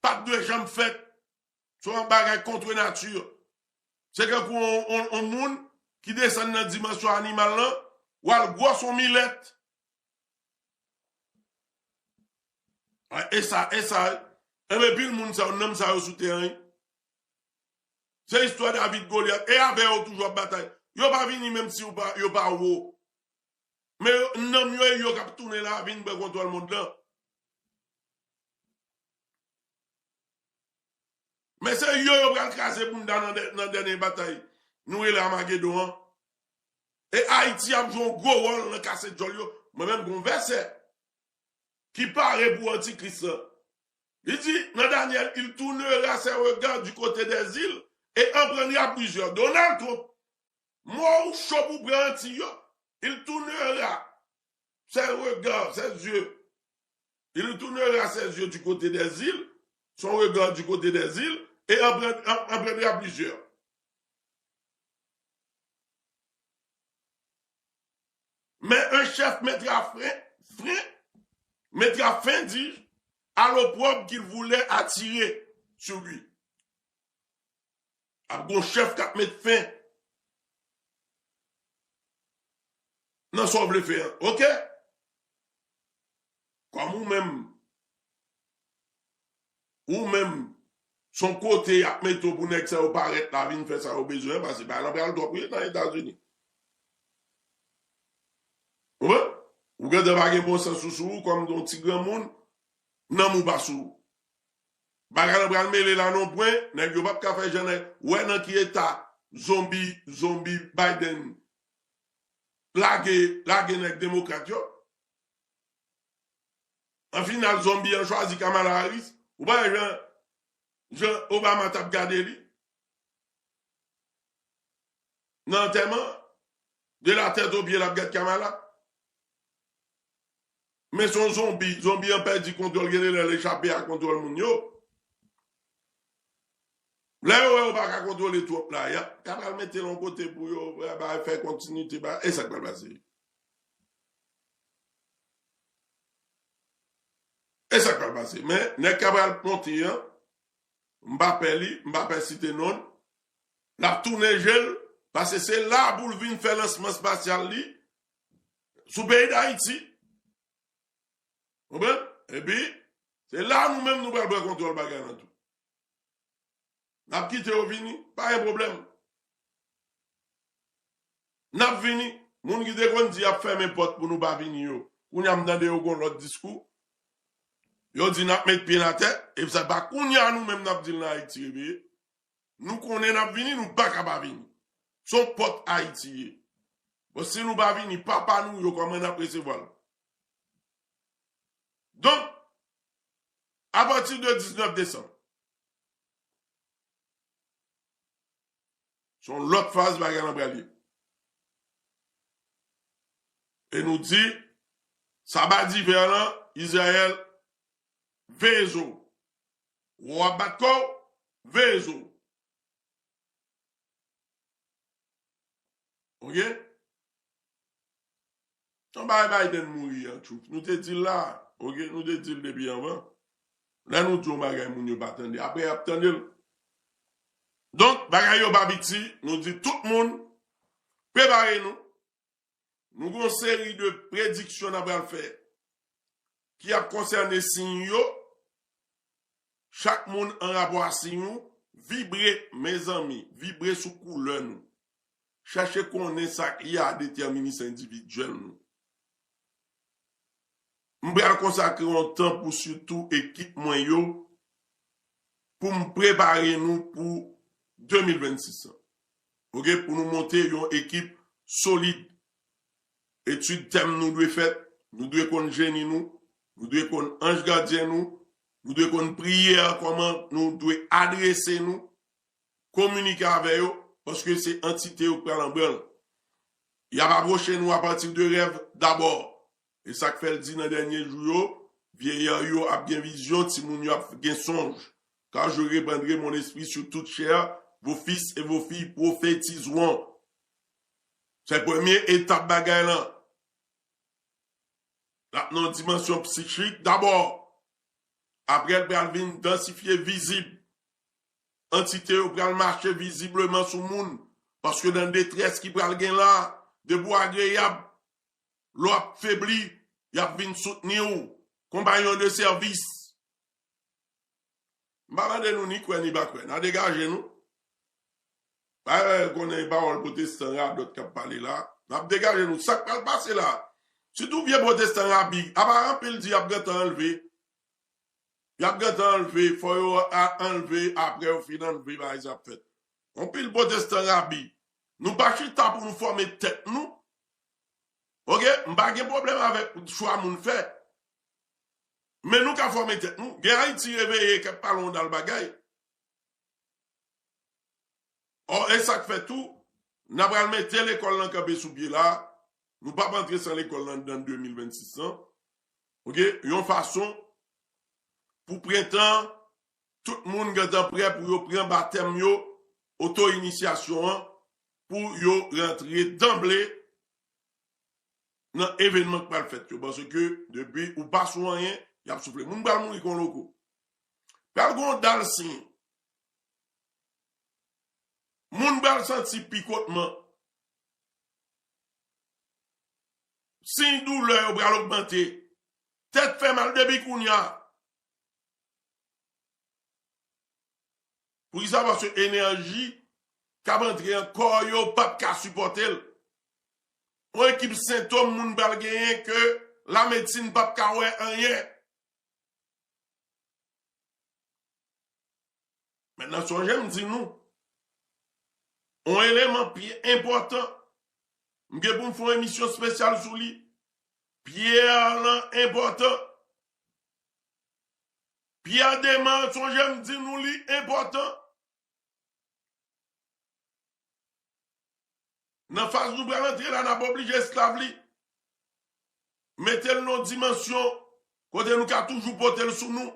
pa t dwe janm fèt. Se yon bagay contre nature. Se tankou yon, yon, yon moun ki desann nan dimansyon animal lan, w al gwòs yon milèt. E sa, e sa, enben pil moun sa yo, nanm sa yo sou tè an, wi. Se istwa David Goliath. E avè yo toujou ap batay. Yo pa vini menm si yo pa, yo pa wo. Men yo, nanm yo e yo k ap tounen la vin pran kontwòl mond lan. Men se yo, yo pral kraze bounda nan dè-, nan dènye batay nou rele Amagedon an. E Ayiti ap jwe yon gwo wòl nan kase djòl yo. Mwen menm, gon vèsè ki pare pou antikris lan. Li di, nan Danyèl, il tournera ses regards du côté des îles et en prendra plusieurs. Donald Trump, mò ou cho pou pran Antiy yo. Il tournera ses regards, ses yeux. Il tournera ses yeux du côté des îles, son regard du côté des îles, et en prend-, en, en prendra plusieurs. Mais un chef mettra frein, frein, mettra fin, dis-je, à l'opprobre qu'il voulait attirer sur lui. Ap gon chèf k ap met fen nan sa w vle fè an. Oke? Kòm ou menm, ou menm, se yon kote y ap mete w pou nèg sa yo parèt la, vin fè sa yo bezwen, paske bagay lan pral twòp wi nan Etazini. Ou konprann? Ou gentan pa gen bon sans ou sou ou kòm yon ti granmoun, nanm ou pa sou ou. Bagay lan pral mele la non pwen, nèg yo p ap ka fè jan nèg, ou wè nan ki eta zonbi, zonbi Biden lage, lage nèg demokrat yo. An final, zonbi an chwazi Kamala Harris. Ou pa wè jan, jan Obama t ap gade li nan antèman, de la tèt o pye l ap gad Kamala. Men se yon zonbi, zonbi an pèdi kontwòl, gen de lè l echape a kontwòl moun yo. Lè yo wè yo pa ka kontwole twòp la, y ap ka pral mete l yon kote pou yo, ba, fè kontinite, ba, e sa k pral pase. E sa k pral pase. Men, nèg k ap pral monte an, m pa pè li, m pa pè site non l, l ap tounen je l, paske se la pou l vin fè lansman espasyal li sou peyi Dayiti. Konprann? Epi, se la nou menm nou pral pran kontwòl bagay lan tou. N ap kite yo vini, pa gen pwoblèm. N ap vini. Moun ki te konn di y ap fèmen pòt pou nou pa vini yo, kounye a m tande yo gon lòt diskou. Yo di n ap met pye n atè, epi sa pa kounye a nou menm n ap di l nan Ayiti, epi nou konnen n ap vini, nou pa ka pa vini. Se yon pòt Ayiti ye. Bon, si nou pa vini, papa nou yo, kòman n ap resevwa l? Donk, apati de diznèf desanm, se yon lòt faz bagay lan pral ye. E nou di, saba divè lan, Izrayèl, veye zo w. Ou ap bat kò w, veye zo w. Oke? Yon bagay Biden mouri an, Trump. Nou te di l la, oke? Nou te di l depi anvan. Lè nou di yon bagay, moun yo pa tande. Apre, y ap tande l. Donk, bagay yo pa piti. Nou di tout moun, prepare nou. Nou gen yon seri de prediksyon n ap pral fè ki ap konsène siy yo. Chak moun an rapò a siy ou, vibre, mezanmi, vibre sou koulè nou. Chèche konnen sa k li a detèminisyon endividyèl nou. M pral konsakre yon tan pou sitou ekip mwen yo, pou m prepare nou pou de mil vennsis lan. Oke, pou nou monte yon ekip solid. Etid tèm nou dwe fèt, nou dwe konn jeni nou, nou dwe konn anj gadyen nou, nou dwe konn priyè a, kòman nou dwe adrese nou, kominike avè yo, paske se antite yo k pral anbranl. Y ap apwoche nou apati de rèv dabò. E sa k fè l di nan dènye jou yo, vyeyè yo ap gen vizyon, timoun yo ap gen sonj. Car je répandrai mon esprit sur toute chair, vos fils et vos filles prophétiseront. Se premye etap bagay lan. L ap nan yon dimansyon psichik dabò. Apre, l pral vin dansifye, vizib. Antite yo pral mache vizibleman sou moun. Paske nan detrès ki pral gen la, depi w agreyab, lè w ap febli, y ap vin soutni w. Konpayon de sèvis. M pa mande nou ni kwè ni pa kwè. N a degaje nou. Pa konnen pawòl pwotestan radòt k ap pale la. N ap degaje nou. Sa k pral pase la? Sitou vye pwotestan rabi, apa anpil di y ap gentan anlve. Y ap gentan anlve, fò yo a- anlve, apre yo fin anlve, bagay sa ap fèt. Anpil pwotestan rabi. Nou pa chita pou nou fòme tèt nou. Oke? M pa gen pwoblèm avèk chwa moun fè. Men nou ka fòme tèt nou. Gen Ayiti Reveye k ap pale yon dal bagay. Ò, e sa k fè tou, n a pral mete lekòl lan kanpe sou pye la. Nou p ap antre san lekòl lan nan de mil vennsis lan. Oke? Yon fason pou prentan, tout moun gentan prè pou yo pran batèm yo, oto inisyasyon an, pou yo rantre danble nan evènman k pral fèt yo. Paske depi ou pa sou anyen, y ap soufle. Moun pral mouri kon loko. Pral gen yon dal siy. Moun pral santi pikotman. Siy doulè yo pral ogmante. Tèt fè mal depi kounye a. Poukisa? Paske enèji k ap antre an kò yo p ap ka sipòte l. Yon ekip sentòm moun pral genyen ke lamedsin p ap ka wè anyen. Mentnan, sonje m di nou, yon eleman pi enpòtan, m gen pou m fè yon emisyon espesyal sou li. Pyè lan enpòtan. Pyè deman, sonje m di nou li enpòtan. Nan faz nou pral antre la, n ap oblije esklav li. Mete l nan yon dimansyon kote nou ka toujou pote l sou nou.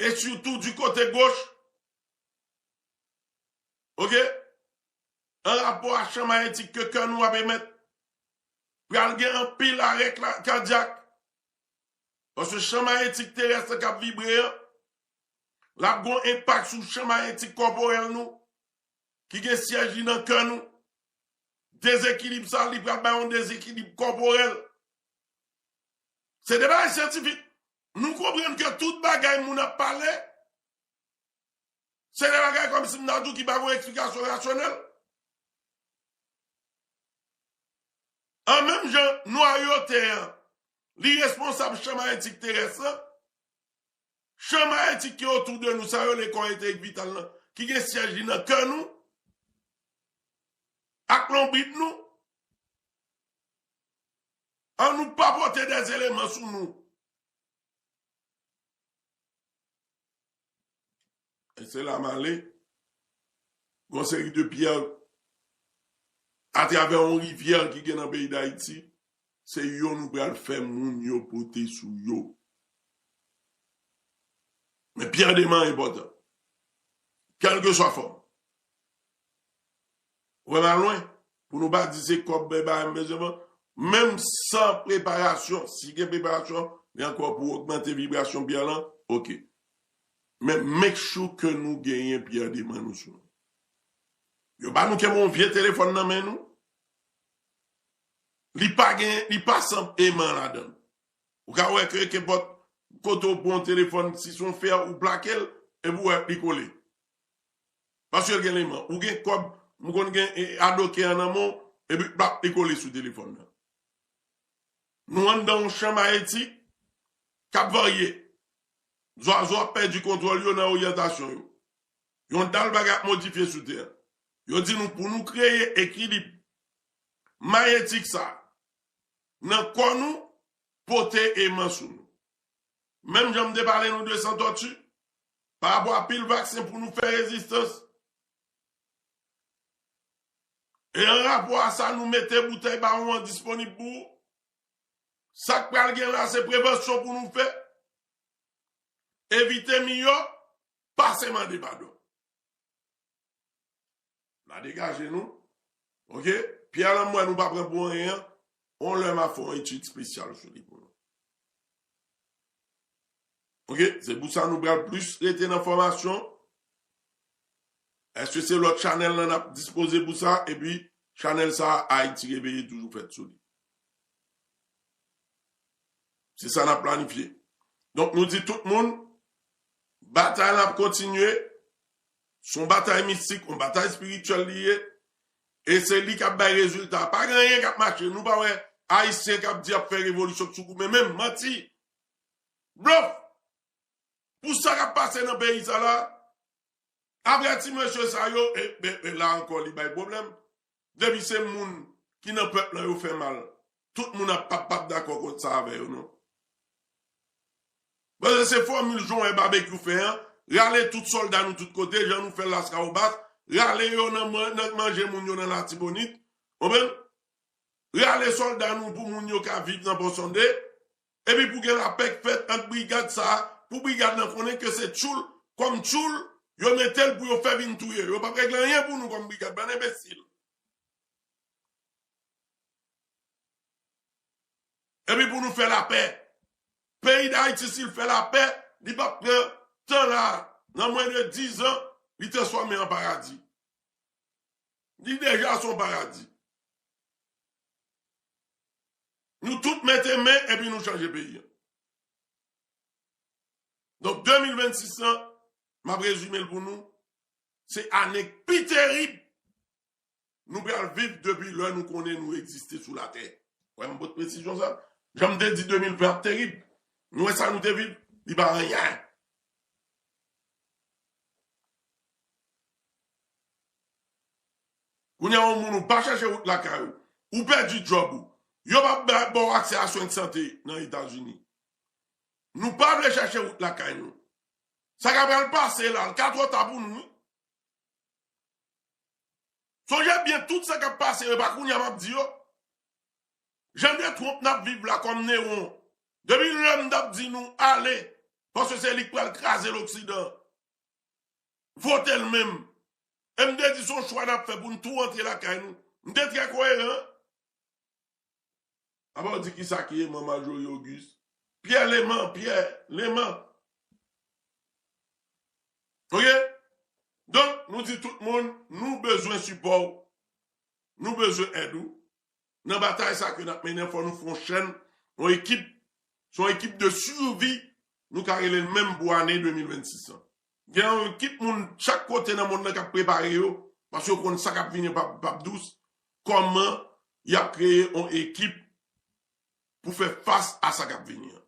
E sitou di kote goch. Oke? An rapò a chan mayetik ke kè nou ap emèt, pral gen anpil arè kadyak. Paske chan mayetik terès lan k ap vibre an, l ap gen yon enpak sou chan mayetik kòporèl nou, ki gen syèj li nan kè nou. Dezekilib sa, li pral bay yon dezekilib kòporèl. Se de bagay syantifik. Nou konprann ke tout bagay moun ap pale, se de bagay kòmsi m ta di w ki pa gen yon eksplikasyon rasyonèl. An menm jan, nwayote an, li responsab chan mayetik terès lan, chan mayetik ki otou de nou, sa yo rele kò enterik vital lan, ki gen syèj li nan kè nou, ak lonbrit nou, an nou pa pote dè eleman sou nou. E se la m ale. Gon seri de pyè atravè yon rivyè ki gen nan peyi Dayiti, se yo nou pral fè moun yo pote sou yo. Men pyè deman enpòtan. Kèlkeswa fòm. Ou wè m al lwen? Pou nou pa di se kòb, men bagay m bezwen pran. Menm san preparasyon, si gen preparasyon, men ankò pou ogmante vibrasyon pyè lan, oke. Men make sure ke nou genyen pyè deman nou sou nou. Yo ba nou kenbe yon vye telefòn nan men nou. Li pa gen, li pa san eman ladan l. Ou ka wè ke kenpòt kote w pran yon telefòn, si se yon fè, ou plake l, epi w wè li kole. Paske l gen eleman. Ou gen kòb, m konn gen, e, adoken an nan men w, epi plap, li kole sou telefòn nan. Nou anndan yon chan mayetik k ap varye. Zwazo ap pèdi kontwòl yo nan oryantasyon yo. Yon dal bagay ap modifye sou tè a. Yo di nou pou nou kreye ekilib, mayetik sa nan kò nou pote eman sou nou. Menm jan m te pale nou de san tòti, pa rapò a pil vaksen pou nou fè rezistans, e an rapò a sa, nou mete boutèy bawon an disponib pou ou. Sa k pral gen la, se prevansyon pou nou fè. Evite miyò, pase mande padon. N a degaje nou. Oke? Pyè lan m wè nou pa pran pou anyen an. On lè m a fè yon etid espesyal sou li pou nou. Oke? Se pou sa nou pral plis rete nan fòmasyon. Èske se lòt chanèl lan n ap dispoze pou sa? Epi chanèl sa a, Ayiti Reveye toujou fèt sou li. Se sa n ap planifye. Donk, nou di tout moun, batay la ap kontinye. Se yon batay mistik, yon batay espirityèl li ye. E se li k ap bay rezilta. Pa gen anyen k ap mache. Nou pa wè Ayisyen k ap di y ap fè revolisyon sou goumen menm. Manti. Blòf. Pou sa k ap pase nan peyi sa la, apre ti mesye sa yo, e, e, e la ankò li bay pwoblèm. Depi se moun ki nan pèp lan yo fè mal, tout moun ap, ap, ap dakò kont sa avè yo, non. Paske se fòmil Jan Babekyou fè an, rale tout sòlda nou tout kote, jan nou fè Laskawobas, rale yo nan man-, nan manje moun yo nan Latibonit, konprann? Rale sòlda nou pou moun yo ka viv nan Pòsonde, epi pou gen lapè k fèt ant brigad sa a, pou brigad lan konnen ke se tchoul, kòm tchoul, yo mete l pou yo fè vin touye. Yo p ap regle anyen pou nou kòm brigad, bann enbesil. Epi pou nou fè lapè. Peyi Dayiti, si l fè lapè, li p ap pran tan la, nan mwens de diz an, li transfòme an paradi. Li deja se yon paradi. Nou tout mete men epi nou chanje peyi an. Donk, de mil vennsis lan, m ap rezime l pou nou, se ane k pi terib nou pral viv depi lè nou konnen nou egziste sou latè. Wè, m pote presizyon sa. Jan m te di de mil ven ap terib. Nou wè sa nou te viv? Li pa anyen. Kounye a, yon moun ou pa chèche wout lakay ou, ou pèdi djòb ou, yo pa ba, ba w aksè a swen sante nan Etazini. Nou pa vle chèche wout lakay nou. Sa k ap pral pase la, l ka twò ta pou nou, wi. Sonje byen, tout sa k ap pase yo, e pa kounye a m ap di yo. Jan de Twonp n ap viv la kòm Newon. Depi lè m t ap di nou ale, paske se li k pral kraze Loksidan. Vote l menm. E m te di se yon chwa n ap fè pou n tou rantre lakay nou. M te trè koyeran. Apa w di kisa ki Eman Marjorie Auguste? Pyè Leman, Pyè Leman. Oke? Donk, nou di tout moun, nou bezwen sipò w. Nou bezwen èd ou. Nan batay sa ke n ap mennen, fò nou fè yon chèn, yon ekip. Se yon ekip de survie, nou ka rele l menm pou ane de mil vennsis lan. Gen yon ekip moun chak kote nan mond lan k ap prepare yo, paske yo konn sa k ap vini p ap, p ap dous, kòman y ap kreye yon ekip pou fè fas a sa k ap vini an.